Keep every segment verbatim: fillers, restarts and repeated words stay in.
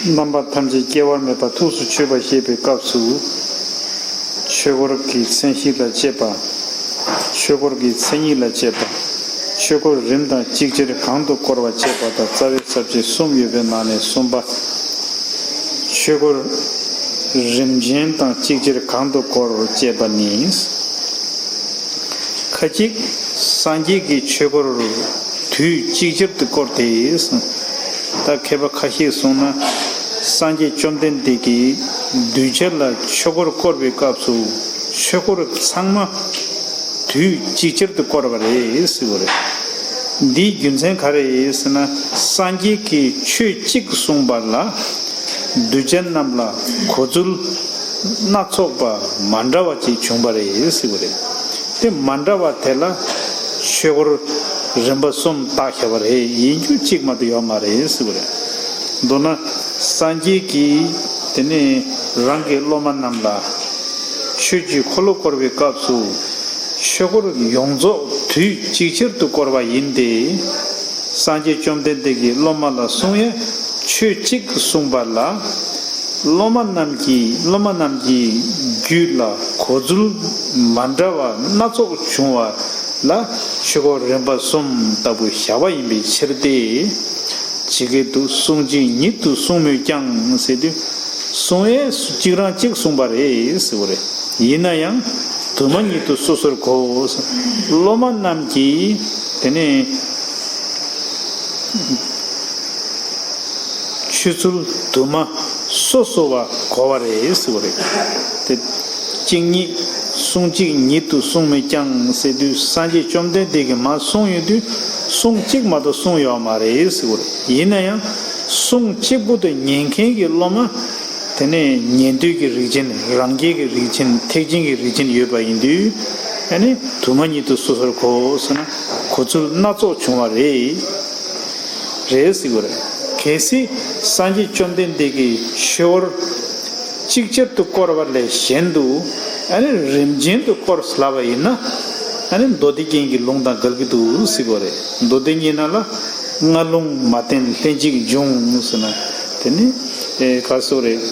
རྣམ་པ་ཐམས་ཅད་སྐྱེ་བ་མེད་པ་ཐུགས་སུ་ཆུད་པ་ཞེས་པའི་སྐབས་སུ། ཆོས་འཁོར་གྱི་མཚན་གཞི་ལ་བཅས་པ། ཆོས་འཁོར་གྱི་མཚན་ཉིད་ལ་བཅས་པ། ཆོས་འཁོར་རིམ་དང་ཅིག་ཅར་གང་དུ་བསྐོར་བ་བཅས་པ་དང་རྩ་བའི་ས་བཅད་གསུམ་ཡོད་པའི་ནང་ནས་གསུམ་པ། ཆོས་འཁོར་རིམ་ཅན་དང་ཅིག་ཅར་གང་དུ་བསྐོར་བ་བཅས་པ་ནི། ཁ་ཅིག་སངས་རྒྱས་ཀྱི་ཆོས་འཁོར་དུས་ཅིག་ཅར་དུ་བསྐོར་ཏེ། ད་མཁས་པ་ཁ་ཤས་གསུངས་ན། སངས་རྒྱས་བཅོམ་ལྡན་འདས་ཀྱིས་གདུལ་བྱ་ལ་ཆོས་འཁོར་བསྐོར་བའི་སྐབས་སུ་ཆོས་འཁོར་ཚང་མ་དུས་ཅིག་ཅར་དུ་བསྐོར་བ་རེད་ཟེར་བ་རེད། འདིའི་རྒྱུ་མཚན་ག་རེ་ཟེར་ན། སངས་རྒྱས་ཀྱིས་ཆོས་གཅིག་གསུངས་པ་ལ་གདུལ་བྱ་རྣམས་ལ་གོ་ཚུལ་སྣ་ཚོགས་པ་མ་འདྲ་བ་ཅིག་བྱུང་བ་རེད་ཟེར་བ་རེད། དེ་མ་འདྲ་བ་དེ་ལ་ཆོས་འཁོར་རིམ་པ་གསུམ་བཏགས་བཞག་པ་རེད། ཡིན་རྒྱུ་གཅིག་མ་གཏོགས་ཡོད་མ་རེད་ཟེར་བ་རེད། མདོར་ན་སངས་རྒྱས་ཀྱིས་དེ་ནས་རང་གི་སློབ་མ་རྣམས་ལ་ཆོས་ཀྱི་འཁོར་ལོ་བསྐོར་བའི་སྐབས་སུ་ཆོས་འཁོར་ཡོངས་རྫོགས་དུས་ཅིག་ཅར་དུ་བསྐོར་བ་ཡིན་ཏེ། སངས་རྒྱས་བཅོམ་ལྡན་འདས་ཀྱིས་སློབ་མ་ལ་གསུང་ཡས་ཆོས་གཅིག་གསུངས་པ་ལ། སློབ་མ་རྣམས་ཀྱིས་སློབ་མ་རྣམས་ཀྱི་རྒྱུད་ལ་གོ་ཚུལ་མ་འདྲ་བ་སྣ་ཚོགས་བྱུང་བ་ལ་ཆོས་འཁོར་རིམ་པ་གསུམ་ལྟ་བུ་བཞག་པ་ཡིན་པའི་ཕྱིར་ཏེ། ཇི་སྐད་དུ། གསུང་གཅིག་ཉིད་དུ་གསུངས་མོད་ཀྱང་ཟེར་དུས། གསུང་ཡས་གཅིག་རང་གཅིག་གསུངས་པ་རེད་ཟེར་བ་རེད། ཡིན་ན་ཡང་དུ་མ་ཉིད་དུ་སོ་སོར་གོ། སློབ་མ་རྣམས་ཀྱིས་དེ་ནས་ཆོས་ཚུལ་དུ་མ་སོ་སོ་བ་གོ་བ་རེད་ཟེར་བ་རེད། དེ་གཅིག་ཉིད། གསུང་གཅིག་ཉིད་དུ་གསུངས་མོད་ཀྱང་ཟེར་དུས། སངས་རྒྱས་བཅོམ་ལྡན་འདས་ཀྱིས་མར་གསུངས་ཡོང་དུས་གསུང་གཅིག་མ་གཏོགས་གསུངས་ཡོད་མ་རེད་ཟེར་བ་རེད། ཡིན་ན་ཡང་གསུང་གཅིག་པུ་དུ་ཉན་མཁན་གྱི་སློབ་མ། དེ་ནས་ཉན་ཐོས་ཀྱི་རིགས་ཅན། རང་རྒྱལ་གྱི་རིགས་ཅན། ཐེག་ཆེན་གྱི་རིགས་ཅན་ཡོད་པ་ཡིན་དུས། ཨ་ནི་དུ་མ་ཉིད་དུ་སོ་སོར་གོ་ཟེར་ན་གོ་ཚུལ་སྣ་ཚོགས་བྱུང་བ་རེད། རེད་ཟེར་བ་རེད། གལ་སྲིད་སངས་རྒྱས་བཅོམ་ལྡན་འདས་ཀྱིས་ཆོས་འཁོར་ཅིག་ཅར་དུ་བསྐོར་བ་ལས་གཞན་དུ། ཨ་ནི་རིམ་ཅན་དུ་བསྐོར་ལབ་པ་ཡིན་ན། ཨ་ནི་མདོ་སྡེ་རྒྱན་གྱི་ལུང་དང་འགལ་གྱི་འདུག་ཟེར་བ་རེད། མདོ་སྡེ་རྙེད་ན་ལ། སྔ་ལུང་མ་བསྟན་ལྷན་ཅིག་འབྱུང་ཟེར་ན། དེ་ནི་ཨེ་ག་སོ་རེད།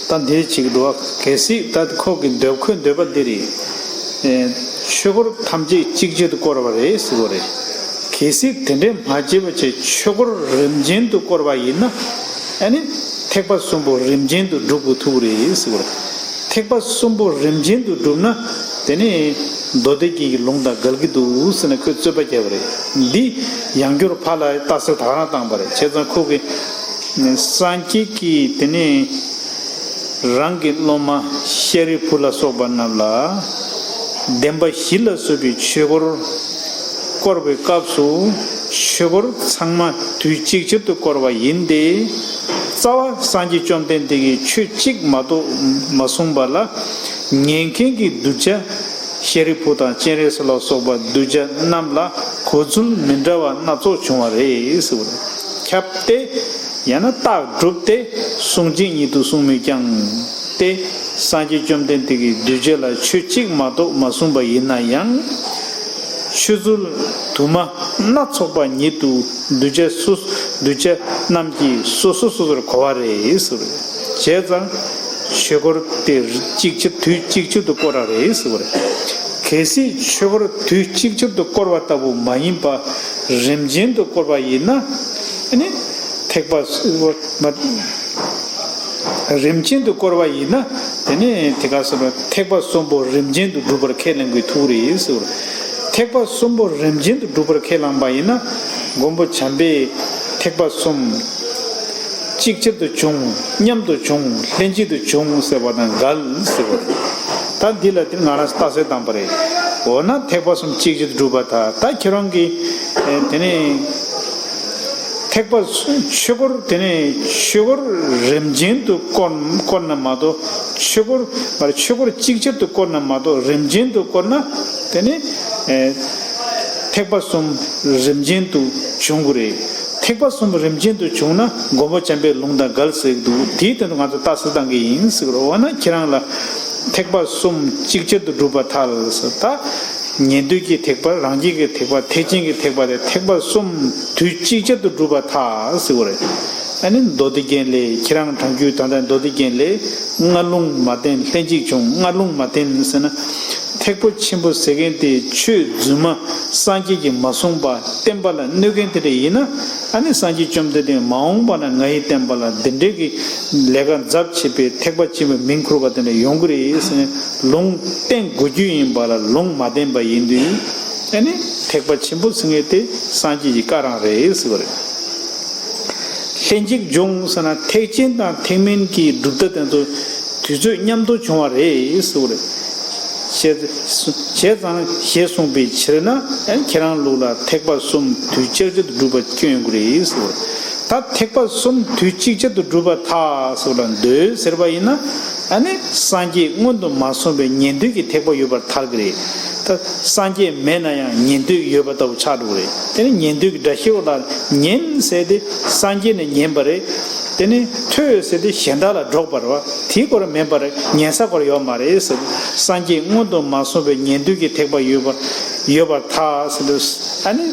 ད་འདིར་ཅིག་འགྲོ་བ་གལ་སྲིད་ད་ཁོ་གི་འདོད། ཁོའི་འདོད་པ་འདི་རེད། ཨེ་ཆོས་འཁོར་ཐམས་ཅད་གཅིག་གཅིག་ཏུ་བསྐོར་བ་རེད་ཟེར་བ་རེད། གལ་སྲིད་དེ་འདྲས་མ་བྱས་པ་བྱས་ཆོས་འཁོར་རིམ་ཅན་དུ་བསྐོར་བ་ཡིན་ན། ཨ་ནི་ཐེག་པ་གསུམ་པོ་རིམ་ཅན་དུ་སྒྲུབ་དགོས་ཐུག་རེད་ཟེར་བ་རེད། ཐེག་པ་གསུམ་པོ་རིམ་ཅན་དུ་སྒྲུབ་ན། དེ་ནི་མདོ་སྡེ་རྒྱན་གྱི་ལུང་དང་འགལ་གྱི་འདུག་ཟེར་ནས་ཁོས་རྩོད་པ་བརྒྱབ་པ་རེད། འདི་ཡང་བསྐྱར་ཕར་ལ་རྟགས་གསལ་ད་ག་རང་བཏང་པ་རེད། བྱས་ཙང་ཁོ་གིས་སངས་རྒྱས་ཀྱིས་དེ་ནི་རང་གི་སློབ་མ་ཤཱ་རིའི་བུ་ལ་སོགས་པ་རྣམས་ལ། བདེན་པ་བཞི་ལ་སོགས་པའི་ཆོས་འཁོར་བསྐོར་བའི་སྐབས་སུ་ཆོས་འཁོར་ཚང་མ་དུས་གཅིག་ཅར་དུ་བསྐོར་བ་ཡིན་ཏེ། རྩ་བ་སངས་རྒྱས་བཅོམ་ལྡན་འདས་ཀྱིས་ཆོས་གཅིག་མ་གཏོགས་མ་གསུངས་པ་ལ། ཉན་མཁན་གྱི་གདུལ་བྱ་ཤཱ་རིའི་བུ་དང་སྤྱན་རས་གཟིགས་ལ་སོགས་པ་གདུལ་བྱ་རྣམས་ལ་གོ་ཚུལ་མི་འདྲ་བ་སྣ་ཚོགས་བྱུང་བ་རེད་ཟེར་བ་རེད། ཁྱབ་སྟེ། ཡང་ན་རྟགས་གྲུབ་སྟེ། གསུང་གཅིག་ཉིད་དུ་གསུངས་མོད་ཀྱང་སྟེ། སངས་རྒྱས་བཅོམ་ལྡན་འདས་ཀྱིས་གདུལ་བྱ་ལ་ཆོས་གཅིག་མ་གཏོགས་མ་གསུངས་པ་ཡིན་ན་ཡང་། ཆོས་ཚུལ་དུ་མ་སྣ་ཚོགས་པ་ཉིད་དུ་གདུལ་བྱ་སོ། གདུལ་བྱ་རྣམས་ཀྱིས་སོ་སོ་སོ་སོར་གོ་བ་རེད་ཟེར། བྱས་ཙང་ཆོས་འཁོར་དེ་གཅིག་ཅར་དུས་གཅིག་ཅར་དུ་བསྐོར་བ་རེད་ཟེར་བ་རེད། གལ་སྲིད་ཆོས་འཁོར་དུས་གཅིག་ཅར་དུ་བསྐོར་བ་ལྟ་བུ་མ་ཡིན་པ་རིམ་ཅན་དུ་བསྐོར་བ་ཡིན་ན། ཨ་ནི་ཐེག་པ་མ། རིམ་ཅན་དུ་བསྐོར་བ་ཡིན་ན། དེ་ནི་དེ་ག་ཟེར་བ། ཐེག་པ་གསུམ་པོ་རིམ་ཅན་དུ་སྒྲུབ་པར་ཁས་ལེན་དགོས་ཐུག་རེད་ཟེར། ཐེག་པ་གསུམ་པོ་རིམ་ཅན་དུ་སྒྲུབ་པར་ཁས་བླངས་པ་ཡིན་ན། མགོན་པོ་བྱམས་པས་ཐེག་པ་གསུམ་གཅིག་ཅར་དུ་བྱུང་། མཉམ་དུ་བྱུང་། ལྷན་ཅིག་ཏུ་བྱུང་ཟེར་བ་དང་འགལ་ཟེར་བ་རེད། ད་འདི་ལ་དེ་ང་རང་རྟགས་གསལ་བཏང་པ་རེད། འོ་ན་ཐེག་པ་གསུམ་གཅིག་ཅར་དུ་སྒྲུབ་པར་ཐལ། ད་ཁྱེད་རང་གིས་ཨེ་དེ་ནི། ཐེག་པ་གསུམ། ཆོས་འཁོར་དེ་ནི་ཆོས་འཁོར་རིམ་ཅན་དུ་བསྐོར། བསྐོར་ན་མ་གཏོགས་ཆོས་འཁོར་མ་རེད། ཆོས་འཁོར་གཅིག་ཅར་དུ་བསྐོར་ན་མ་གཏོགས་རིམ་ཅན་དུ་བསྐོར་ན། དེ་ནི་ཨེ་ཐེག་པ་གསུམ་རིམ་ཅན་དུ་བྱུང་གི་རེད། ཐེག་པ་གསུམ་རིམ་ཅན་དུ་བྱུང་ན་མགོན་པོ་བྱམས་པའི་ལུང་དང་འགལ་ཟེར་གྱི་འདུག་དེའི་དོན་དུ་ང་ཚོ་རྟགས་གསལ་བཏང་གི་ཡིན་ཟེར་གྱི་རེད། འོ་ན་ཁྱེད་རང་ལ་ཐེག་པ་གསུམ་གཅིག་ཅར་དུ་སྒྲུབ་པར་ཐལ་ཟེར། ད་ཉན་ཐོས་ཀྱི་ཐེག་པ། རང་རྒྱལ་གྱི་ཐེག་པ། ཐེག་ཆེན་གྱི་ཐེག་པ་དེ་ཐེག་པ་གསུམ་དུས་གཅིག་ཅར་དུ་སྒྲུབ་པར་ཐལ་ཟེར་བ་རེད། ཨ་ནི་མདོ་སྡེ་རྒྱན་ལས། ཁྱེད་རང་དྲང་རྒྱུ་ད་ལྟ་མདོ་སྡེ་རྒྱན་ལས། ལྔ་ལུང་མ་བསྟན་ལྷན་ཅིག་བྱུང་། ལྔ་ལུང་མ་བསྟན་ཟེར་ན། ཐེག་པ་ཆེན་པོ་ཟེར་མཁན་དེ་ཆོས་རྫུན་མ་སངས་རྒྱས་ཀྱིས་མ་གསུངས་པ་བསྟན་པ་ལ་གནོད་མཁན་དེ་འདྲ་ཡིན་ན། ཨ་ནི་སངས་རྒྱས་བཅོམ་ལྡན་འདས་མ་འོངས་པ་ན་ང་ཡི་བསྟན་པ་ལ་འདི་འདྲའི་གི་ལས་ཀ་ཛབ་བྱེད་པའི་ཐེག་པ་ཆེན་པོའི་མིང་ཁུར་བ་དེ་འདྲ་ཡོང་གི་རེད་ཟེར་ནས་ལུང་བསྟན་དགོས་རྒྱུ་ཡིན་པ་ལ་ལུང་མ་བསྟན་པ་ཡིན་དུས། ཨ་ནི་ཐེག་པ་ཆེན་པོ་ཟེར་མཁན་དེ་སངས་རྒྱས་ཀྱི་བཀའ་རང་རེད་ཟེར་བ་རེད། ལྷན་ཅིག་བྱུང་ཟེར་ན་ཐེག་ཆེན་དང་ཐེག་དམན་གྱི་གྲུབ་མཐའ་དེ་ཚོ་དུས་ཚོད་མཉམ་དུ་བྱུང་བ་རེད་ཟེར་བ་རེད། བྱས་བྱས་ཙང་ཞེས་གསུངས་པའི་ཕྱིར་ན། ཨ་ནི་ཁྱེད་རང་ལུགས་ལ་ཐེག་པ་གསུམ་དུས་གཅིག་ཅར་དུ་སྒྲུབ་པ་སྐྱོན་ཡོང་གི་རེད་ཟེར་བ་རེད། ད་ཐེག་པ་གསུམ་དུས་གཅིག་ཅར་དུ་སྒྲུབ་པར་ཐལ་ཟེར་བ་ལ་འདོད་ཟེར་བ་ཡིན་ན། ཨ་ནི་སངས་རྒྱས་སྔོན་དུ་མ་སོང་བའི་ཉན་ཐོས་ཀྱི་ཐེག་པ་ཡོད་པར་ཐལ་གྱི་རེད། ད་སངས་རྒྱས་མེད་ན་ཡང་ཉན་ཐོས་ཡོད་པ་ལྟ་བུ་ཆགས་འགྲོ་གི་རེད། དེ་ནི་ཉན་ཐོས་ཀྱི་སྒྲ་ཤེས་པ་ལ་ཉན་ཟེར་ཏེ་སངས་རྒྱས་ནས་ཉན་པ་རེད། དེ་ནི་ཐོས་ཟེར་ཏེ་གཞན་དག་ལ་སྒྲོག་པ་རེད་བ། དེའི་སྐོར་མེད་པ་རེད། ཉན་ས་སྐོར་ཡོད་མ་རེད་ཟེར། སངས་རྒྱས་སྔོན་དུ་མ་སོང་བའི་ཉན་ཐོས་ཀྱི་ཐེག་པ་ཡོད་པ་ཡོད་པར་ཐལ་ཟེར་དུས། ཨ་ནི་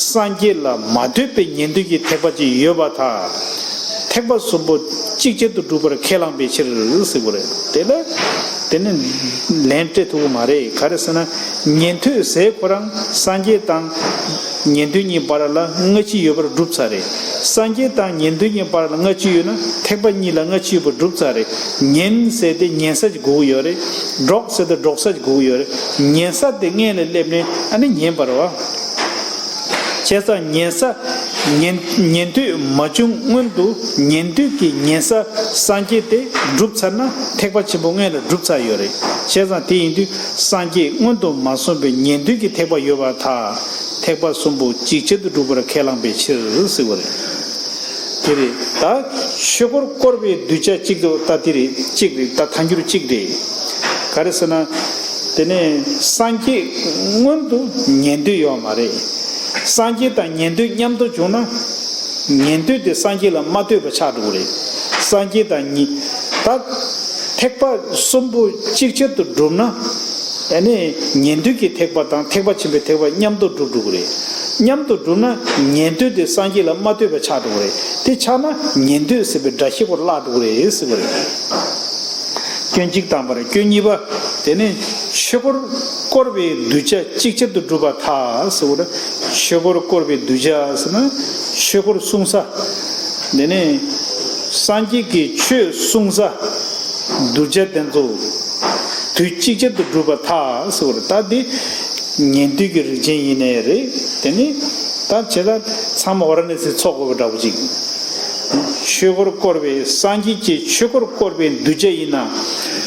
སངས་རྒྱས་ལ་མ་ལྟོས་པའི་ཉན་ཐོས་ཀྱི་ཐེག་པ་ཅིག་ཡོད་པར་ཐལ། ཐེག་པ་གསུམ་པོ་གཅིག་ཅར་དུ་སྒྲུབ་པར་ཁས་བླངས་པའི་ཕྱིར་ཟེར་དགོས་རེད། དེ་ལ་དེ་ནི་ལན་སྤྲད་ཐུབ་ཀྱི་མ་རེད། ག་རེ་ཟེར་ན། ཉན་ཐོས་ཟེར་ཁོ་རང་སངས་རྒྱས་དང་ཉན་ཐོས་གཉིས་བར་ལ་སྔ་ཕྱི་ཡོད་པར་སྒྲུབ་ཚར་རེད། སངས་རྒྱས་དང་ཉན་ཐོས་གཉིས་བར་ལ་སྔ་ཕྱི་ཡོད་ན་ཐེག་པ་གཉིས་ལ་སྔ་ཕྱི་ཡོད་པར་སྒྲུབ་ཚར་རེད། ཉན་ཟེར་ཏེ་ཉན་ས་ཅིག་དགོས་ཀྱི་ཡོད་རེད། སྒྲོག་ཟེར་ཏེ་སྒྲོག་ས་ཅིག་དགོས་ཀྱི་ཡོད་རེད། ཉན་ས་དེ་སྔོན་ལ་སླེབས་ནས་ཨ་ནི་ཉན་པ་རེད་བ། བྱས་ཙང་ཉན་ས། ཉན་ཉན་ཐོས་མ་བྱུང་སྔོན་དུ་ཉན་ཐོས་ཀྱི་ཉན་ས་སངས་རྒྱས་དེ་བསྒྲུབས་ཚར་ན་ཐེག་པ་ཆེན་པོ་སྔོན་ལ་བསྒྲུབས་ཚར་ཡོད་རེད། བྱས་ཙང་དེ་ཡིན་དུས་སངས་རྒྱས་སྔོན་དུ་མ་སོང་བའི་ཉན་ཐོས་ཀྱི་ཐེག་པ་ཡོད་པར་ཐལ། ཐེག་པ་གསུམ་པོ་གཅིག་ཆར་དུ་སྒྲུབ་པར་ཁས་བླངས་པའི་ཕྱིར་ཟེར་བ་རེད། དེ་རེད། ད་ཆོས་འཁོར་བསྐོར་བའི་གདུལ་བྱ་གཅིག་ཏུ། ད་དེ་རེད། གཅིག་རེད། ད་ཐལ་འགྱུར་གཅིག་རེད། ག་རེ་ཟེར་ན། དེ་ནས་སངས་རྒྱས་སྔོན་དུ་ཉན་ཐོས་ཡོད་མ་རེད། སངས་རྒྱས་དང་ཉན་ཐོས་མཉམ་དུ་བྱུང་ན། ཉན་ཐོས་དེ་སངས་རྒྱས་ལ་མ་ལྟོས་པ་ཆགས་འགྲོ་གི་རེད། སངས་རྒྱས་དང་ཉན། ད་ཐེག་པ་གསུམ་པོ་གཅིག་ཆར་དུ་བསྒྲུབས་ན། ཨ་ནི་ཉན་ཐོས་ཀྱི་ཐེག་པ་དང་ཐེག་པ་ཆེན་པོའི་ཐེག་པ་མཉམ་དུ་སྒྲུབ་འགྲོ་གི་རེད། མཉམ་དུ་བསྒྲུབས་ན་ཉན་ཐོས་དེ་སངས་རྒྱས་ལ་མ་ལྟོས་པ་ཆགས་འགྲོ་གི་རེད། དེ་ཆགས་ན་ཉན་ཐོས་ཟེར་བའི་སྒྲ་ཤེས་པ་བརླག་འགྲོ་གི་རེད་ཟེར་བ་རེད། སྐྱོན་གཅིག་དང་པ་རེད། སྐྱོན་གཉིས་པ། དེ་ནི་ཆོས་འཁོར་བསྐོར་བའི་གདུལ་བྱ་གཅིག་ཆར་དུ་སྒྲུབ་པར་ཐལ་ཟེར་བ་རེད། ཆོས་འཁོར་བསྐོར་བའི་གདུལ་བྱ་ཟེར་ན་ཆོས་འཁོར་གསུང་ས། དེ་ནི་སངས་རྒྱས་ཀྱི་ཆོས་གསུང་ས། གདུལ་བྱ་དེ་ཚོ་དུས་གཅིག་ཆར་དུ་སྒྲུབ་པར་ཐལ་ཟེར་བ་རེད། ད་འདི་ཉན་ཐོས་ཀྱི་རིགས་ཅན་ཡིན་ནའི་རེད། དེ་ནི་ད་བྱས་ཙང་ཚང་མ་ཝཱ་ར་ཎ་སི་ཚོགས་དགོས་པ་འདྲ་པོ་ཅིག། ཆོས་འཁོར་བསྐོར་བའི། སངས་རྒྱས་ཀྱི་ཆོས་འཁོར་བསྐོར་བའི་གདུལ་བྱ་ཡིན་ན།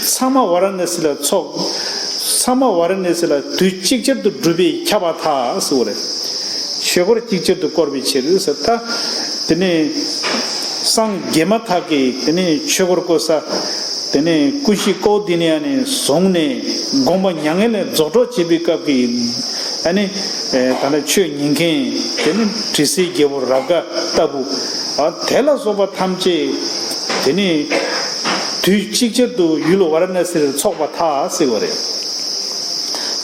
ཚང་མ་ཝཱ་ར་ཎ་སི་ལ་ཚོགས། ཚང་མ་ཝཱ་ར་ཎ་སི་ལ་དུས་གཅིག་ཆར་དུ་སྒྲུབ་པས་ཁྱབ་པར་ཐལ་ཟེར་བ་རེད། ཆོས་འཁོར་གཅིག་ཆར་དུ་བསྐོར་བའི་ཕྱིར་ཟེར། ད་དེ་ནས་སངས་རྒྱས་མ་ཐག་གི་དེ་ནས་ཆོས་འཁོར་བསྐོར་ས། དེ་ནས་ཀུན་གཞི་ཀོ་ཌི་ནི་ཡ་ནས་བཟུང་ནས་དགོངས་པ་མྱ་ངན་ལས་རྫོགས་གྲོལ་བྱེད་པའི་སྐབས་ཀྱི། ཨ་ནི་ད་ལྟ་ཆོས་ཉན་མཁན། དེ་ནི་དྲི་ཟའི་རྒྱལ་པོ་རབ་དགའ་ལྟ་བུ། ཨ་དེ་ལ་སོགས་པ་ཐམས་ཅད་དེ་ནི་དུས་གཅིག་ཆར་དུ་ཡུལ་ཝཱ་ར་ཎ་སིར་ཚོགས་པར་ཐལ་ཟེར་བ་རེད།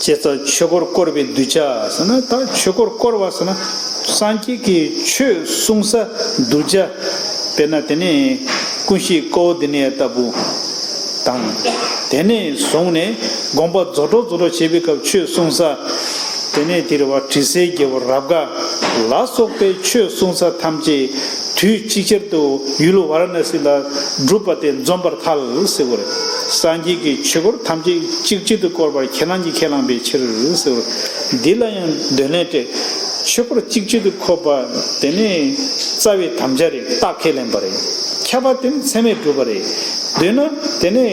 བྱས་ཙང་ཆོས་འཁོར་བསྐོར་བའི་གདུལ་བྱ་ཟེར་ན། ད་ཆོས་འཁོར་བསྐོར་བ་ཟེར་ན་སངས་རྒྱས་ཀྱི་ཆོས་གསུང་ས་གདུལ་བྱ། དཔེར་ན་དེ་ནས་ཀུན་གཞི་ཀོ་ཌི་ནི་ཡ་ལྟ་བུ་དང་། དེ་ནས་བཟུང་ནས་དགོངས་པ་རྫོགས་གྲོལ་རྫོགས་གྲོལ་བྱེད་པའི་སྐབས་ཆོས་གསུང་ས། དེ་ནས་དེ་རེད་བ། དྲི་ཟའི་རྒྱལ་པོ་རབ་དགའ་ལ་སོགས་པའི་ཆོས་གསུང་ས་ཐམས་ཅད་དུས་གཅིག་ཆར་དུ་ཡུལ་ཝཱ་ར་ཎ་སི་ལ་སྒྲུབ་པ་དེ་འཛོམས་པར་ཐལ་ཟེར་བ་རེད། སངས་རྒྱས་ཀྱི་ཆོས་འཁོར་ཐམས་ཅད་གཅིག་གཅིག་ཏུ་བསྐོར་བར་ཁས་བླངས་ཀྱིས་ཁས་བླངས་པའི་ཕྱིར་ཟེར་བ་རེད། འདི་ལ་ཡང་འདོད་ལན་སྤྲད། ཆོས་འཁོར་གཅིག་གཅིག་ཏུ་བསྐོར་བ་དེ་ནི་རྩ་བའི་དམ་བཅའ་རེད། རྟགས་ཁས་ལེན་པ་རེད། ཁྱབ་པ་དེ་ནི་ཚད་མས་གྲུབ་པ་རེད། འདོད་ན་དེ་ནི་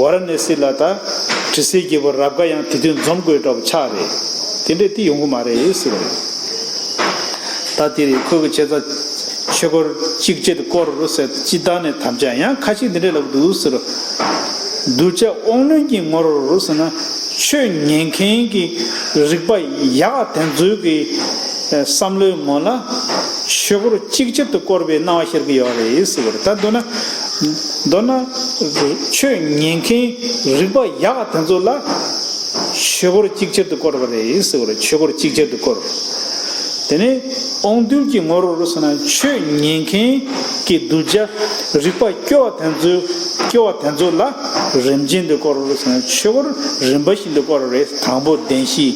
ཝཱ་ར་ཎ་སི་ལ་ད་དྲི་ཟའི་རྒྱལ་པོ་རབ་དགའ་ཡང་དེ་དུས་འཛོམས་དགོས་འདྲ་པོ་ཆགས་རེད། དེ་འདྲས་དེ་ཡོང་གི་མ་རེད་ཟེར་བ་རེད། ད་དེ་རེད། ཁོ་གི་བྱས་ཙང་ཆོས་འཁོར་གཅིག་ཆར་དུ་བསྐོར་ཟེར། སྤྱིར་བཏང་ནས་དམ་བཅའ། ཡང་ཁ་ཤས་འདི་འདྲས་ལབ་འདུག་ཟེར། གདུལ་བྱ་དབང་རྣོན་གྱི་ངོར་ཟེར་ན། ཆོས་ཉན་མཁན་གྱི་རིག་པ་ཡག་དེ་ཚོའི་གི་བསམ་བློའི་ངོ་ལ་ཆོས་འཁོར་གཅིག་ཆར་དུ་བསྐོར་བའི་སྣང་བ་ཤར་གྱི་ཡོད་རེད་ཟེར་བ་རེད། ད་མདོར་ན། མདོར་ན་ཆོས་ཉན་མཁན་རིག་པ་ཡག་དེ་ཚོ་ལ་ཆོས་འཁོར་གཅིག་ཆར་དུ་བསྐོར་བ་རེད་ཟེར་བ་རེད། ཆོས་འཁོར་གཅིག་ཆར་དུ་བསྐོར། དེ་ནས་ དབང་རྟུལ་གྱི་ངོར་ཟེར་ན་ཆོས་ཉན་མཁན་གྱི་གདུལ་བྱ་རིག་པ་སྐྱོ་བ་དེ་ཚོ་སྐྱོ་བ་དེ་ཚོ་ལ་རིམ་ཅན་དུ་བསྐོར་ཟེར་ན་ཆོས་འཁོར་རིམ་པ་བཞིན་དུ་བསྐོར་བ་རེད། དང་པོ་བདེན་བཞི།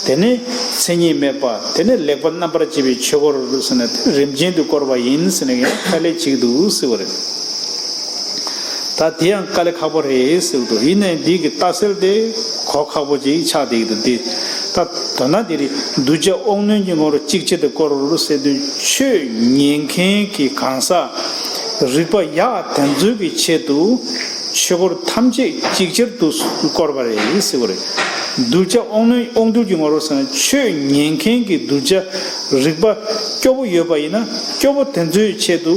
དེ་ནས་མཚན་ཉིད་མེད་པ། དེ་ནས་ལེགས་པ་རྣམ་པར་འབྱེད་པའི་ཆོས་འཁོར་ཟེར་ན་དེ་རིམ་ཅན་དུ་བསྐོར་བ་ཡིན་ཟེར་ནས་ཡང་ཁ་ལས་ཅིག་འདུག་ཟེར་བ་རེད། ད་དེ་ཡང་དཀའ་ལས་ཁག་པོ་རེད་ཟེར་གི་འདུག་ཡིན་ནའི་འདི་གི་ལྟ་གསལ་དེ་གོ་ཁག་པོ་ཅིག་ཆགས་བསྡད་ཀྱི་འདུག་དེ་ད་དོན་དག་དེ་རེད། གདུལ་བྱ་དབང་རྣོན་གྱི་ངོར་གཅིག་ཆེད་དུ་བསྐོར་ཟེར་དུས་ཆོས་ཉན་མཁན་གྱི་གང་ཟག་རིག་པ་ཡག་དེ་ཚོའི་གི་ཆེད་དུ་ཆོས་འཁོར་ཐམས་ཅད་གཅིག་ཆེད་དུ་བསྐོར་བ་རེད་ཟེར་བ་རེད། གདུལ་བྱ་དབང་རྣོན་དབང་རྟུལ་གྱི་ངོར་ཟེར་ན་ཆོས་ཉན་མཁན་གྱི་གདུལ་བྱ་རིག་པ་སྐྱོ་པོ་ཡོད་པ་ཡིན་ན་སྐྱོ་པོ་དེ་ཚོའི་ཆེད་དུ་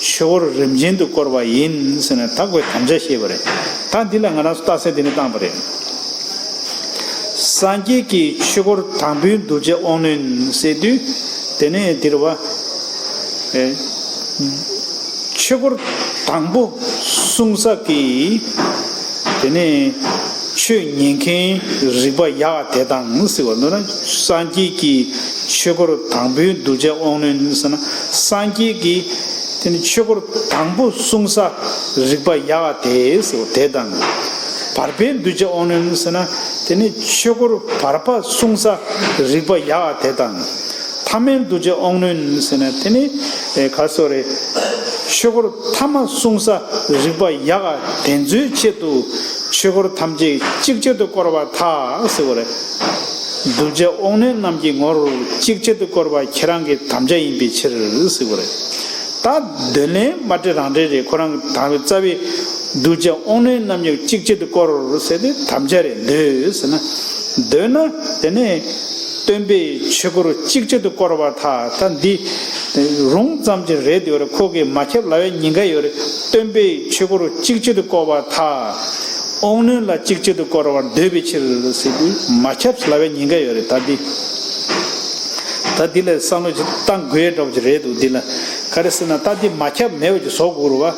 ཆོས་འཁོར་རིམ་ཅན་དུ་བསྐོར་བ་ཡིན་ཟེར་ནས་ད་ཁོས་དམ་བཅའ་བཤད་པ་རེད། ད་འདི་ལ་ང་རང་ཚོ་རྟགས་གསལ་འདི་ནས་བཏང་པ་རེད། སངས་རྒྱས་ཀྱི་ཆོས་འཁོར་དང་པོའི་གདུལ་བྱ་དབང་རྣོན་ཟེར་དུས་དེ་ནས་འདིར་བ། ཆོས་འཁོར་དང་པོ་གསུང་ས་ཀྱི་དེ་ནས་ཆོས་ཉན་མཁན་རིག་པ་ཡག་དེ་དང་ཟེར་བ་འདུག་ན། སངས་རྒྱས་ཀྱི་ཆོས་འཁོར་དང་པོའི་གདུལ་བྱ་དབང་རྣོན་ཟེར་ན་སངས་རྒྱས་ཀྱི་དེ་ནི་ཆོས་འཁོར་དང་པོ་གསུང་ས་རིག་པ་ཡག་དེ་ཟེར་བ་དེ་དང་། བར་པའི་གདུལ་བྱ་དབང་རྣོན་ཟེར་ན་དེ་ནི་ཆོས་འཁོར་བར་པ་གསུང་ས་རིག་པ་ཡག་དེ་དང་། ཐ་མའི་གདུལ་བྱ་དབང་རྣོན་ཟེར་ན་དེ་ནི་ཨེ་ག་སོ་རེད། ཆོས་འཁོར་ཐ་མ་གསུང་ས་རིག་པ་ཡག་དེ་ཚོའི་ཆེད་དུ་ཆོས་འཁོར་ཐམས་ཅད་གཅིག་ཆེད་དུ་བསྐོར་བར་ཐལ་ཟེར་བ་རེད། གདུལ་བྱ་དབང་རྣོན་རྣམས་ཀྱི་ངོར་གཅིག་ཆེད་དུ་བསྐོར་བ་ཁྱེད་རང་གི་དམ་བཅའ་ཡིན་པའི་ཕྱིར་ཟེར་བ་རེད། ད་འདོད་ལན་མ་འདྲེ་རང་འདྲེ་རེད། ཁོ་རང་གི་དམ་བཅའ་རྩ་བའི་གདུལ་བྱ་དབང་རྣོན་རྣམས་ཀྱང་གཅིག་ཆེད་དུ་བསྐོར་ཟེར་ཏེ་དམ་བཅའ་རེད། འདོད་ཟེར་ན། འདོད་ན་དེ་ནས་སྟོན་པའི་ཆོས་འཁོར་གཅིག་ཆེད་དུ་བསྐོར་བར་ཐལ། ད་འདི་རུང་ཙམ་གྱི་རེད་ཡོད་རེད། ཁོ་གིས་མ་ཁྱབ་ལབ་པའི་ཉེན་ཁ་ཡོད་རེད། སྟོན་པའི་ཆོས་འཁོར་གཅིག་ཆེད་དུ་བསྐོར་བར་ཐལ། དབང་རྣོན་ལ་གཅིག་ཆེད་དུ་བསྐོར་བར་འདོད་པའི་ཕྱིར་ཟེར་དུས་མ་ཁྱབ་ལབ་པའི་ཉེན་ཁ་ཡོད་རེད། ད་འདི། ད་འདི་ལ་བསམ་བློ་ཅིག་བཏང་དགོས་འདྲ་བོ་ཅིག་རེད་འདུག་འདི་ལ་ག་རེ་ཟེར་ན་ད་འདི་མ་ཁྱབ་མེད་པ་ཅིག་བཟོ་དགོས་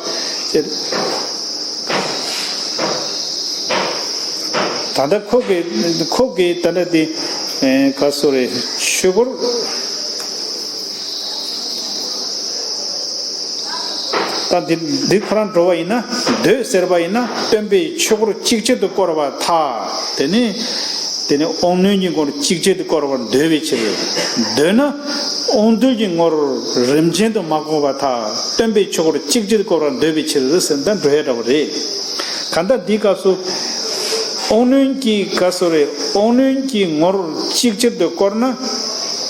རེད་བ། ད་ལྟ་ཁོ་གི་ཁོ་གི་ད་ལྟ་འདི་ག་སོ་རེད། ཆོས་འཁོར། ད་འདི་འདི་ཁོ་རང་འགྲོ་བ་ཡིན་ན་འདོད་ཟེར་བ་ཡིན་ན་སྟོན་པའི་ཆོས་འཁོར་གཅིག་ཆེད་དུ་བསྐོར་བར་ཐལ། དེ་ནི་དེ་ནི་དབང་རྣོན་གྱི་ངོར་གཅིག་ཆེད་དུ་བསྐོར་བར་འདོད་པའི་ཕྱིར། འདོད་ན་དབང་རྟུལ་གྱི་ངོར་རིམ་ཅན་དུ་མ་བསྐོར་བར་ཐལ། སྟོན་པའི་ཆོས་འཁོར་གཅིག་ཆེད་དུ་བསྐོར་བར་འདོད་པའི་ཕྱིར་ཟེར་ད་འགྲོ་ཡ་འདྲ་བོ་རེད། གང་ལྟར་འདི་སྐབས་སུ་དབང་རྣོན་གྱི་སྐབས་སུ་རེད། དབང་རྣོན་གྱི་ངོར་གཅིག་ཆེད་དུ་བསྐོར་ན།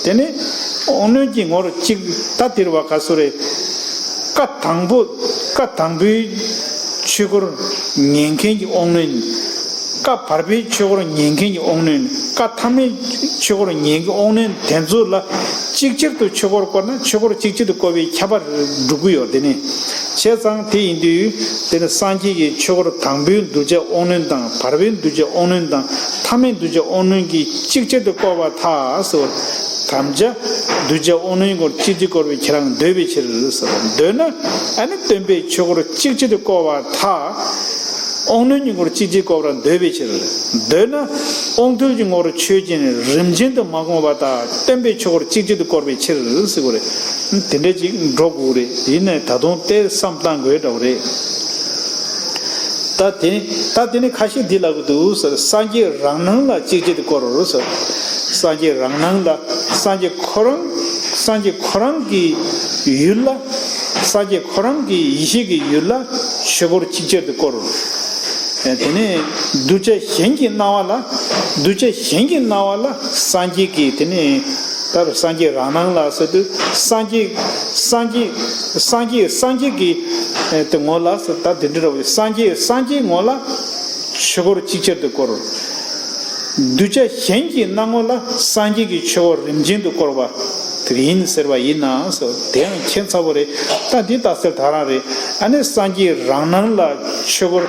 དེ་ནི་དབང་རྣོན་གྱི་ངོར་གཅིག་ད་དེར་བ་སྐབས་སུ་རེད། བཀའ་དང་པོ་བཀའ་དང་པོའི་ཆོས་འཁོར་ཉན་མཁན་གྱི་དབང་རྣོན། བཀའ་བར་པའི་ཆོས་འཁོར་ཉན་མཁན་གྱི་དབང་རྣོན། བཀའ་ཐ་མའི་ཆོས་འཁོར་ཉན་མཁན་དབང་རྣོན་དེ་ཚོ་ལ་གཅིག་ཆེད་དུ་ཆོས་འཁོར་བསྐོར་ན་ཆོས་འཁོར་གཅིག་ཆེད་དུ་བསྐོར་བའི་ཁྱབ་པ་འགྲོ་གི་ཡོད། དེ་ནི་བྱས་ཙང་དེ་ཡིན་དུས་དེ་ནི་སངས་རྒྱས་ཀྱི་ཆོས་འཁོར་དང་པོའི་གདུལ་བྱ་དབང་རྣོན་དང་བར་པའི་གདུལ་བྱ་དབང་རྣོན་དང་ཐ་མའི་གདུལ་བྱ་དབང་རྣོན་གྱིས་གཅིག་ཆེད་དུ་བསྐོར་བར་ཐལ་ཟེར་བ། དམ་བཅའ་གདུལ་བྱ་དབང་རྣོན་སྐོར་གཅིག་ཅིག་བསྐོར་བའི་ཁྱེད་རང་འདོད་པའི་ཕྱིར་ཟེར་བ། འདོད་ན་ཨ་ནི་སྟོན་པའི་ཆོས་འཁོར་གཅིག་ཅིག་ཏུ་བསྐོར་བར་ཐལ། དབང་རྣོན་གྱི་སྐོར་གཅིག་ཅིག་བསྐོར་བར་འདོད་པའི་ཕྱིར། འདོད་ན་དབང་རྟུལ་གྱི་ངོར་ཆོས་ཅན་རིམ་ཅན་དུ་མ་བསྒོམས་པ་དང་སྟོན་པའི་ཆོས་འཁོར་གཅིག་ཅིག་ཏུ་བསྐོར་བའི་ཕྱིར་ཟེར་བ་རེད། དེ་འདྲ་ཅིག་འགྲོ་དགོས་རེད། ཡིན་ནའི་ད་དུང་དེ་བསམ་བཏང་དགོས་འདྲ་བོ་རེད། ད་དེ་ནི་ད་དེ་ནི་ཁ་ཤས་འདི་ལབ་ཀྱི་འདུག་ཟེར། སངས་རྒྱས་རང་སྣང་ལ་གཅིག་ཅིག་ཏུ་བསྐོར་རོ་ཟེར། སངས་རྒྱས་རང་སྣང་ལ་སངས་རྒྱས་ཁོ་རང་སངས་རྒྱས་ཁོ་རང་གི་ཡུལ་ལ་སངས་རྒྱས་ཁོ་རང་གི་ཡེ་ཤེས་ཀྱི་ཡུལ་ལ་ཆོས་འཁོར་གཅིག་ཅར་དུ་བསྐོར། དེ་ནས་གདུལ་བྱ་གཞན་གྱི་སྣང་བ་ལ་གདུལ་བྱ་གཞན་གྱི་སྣང་བ་ལ་སངས་རྒྱས་ཀྱི་དེ་ནས་ད་སངས་རྒྱས་རང་སྣང་ལ་ཟེར་དུས་སངས་རྒྱས་སངས་རྒྱས་སངས་རྒྱས་སངས་རྒྱས་ཀྱི་དེ་ངོ་ལ་ཟེར། ད་དེ་འདྲ་བའི་སངས་རྒྱས་སངས་རྒྱས་ངོ་ལ་ཆོས་འཁོར་གཅིག་ཅར་དུ་བསྐོར། གདུལ་བྱ་གཞན་གྱི་སྣང་ངོ་ལ་སངས་རྒྱས་ཀྱི་ཆོས་འཁོར་རིམ་བྱོན་དུ་བསྐོར་བ་དེ་ཡིན་ཟེར་བ་ཡིན་ན་ཟེར། དེ་ཡང་ཁྱད་མཚར་པོ་རེད། ད་འདི་རྟགས་གསལ་དེ་རང་རེད། ཨ་ནི་སངས་རྒྱས་རང་སྣང་ལ་ཆོས་འཁོར་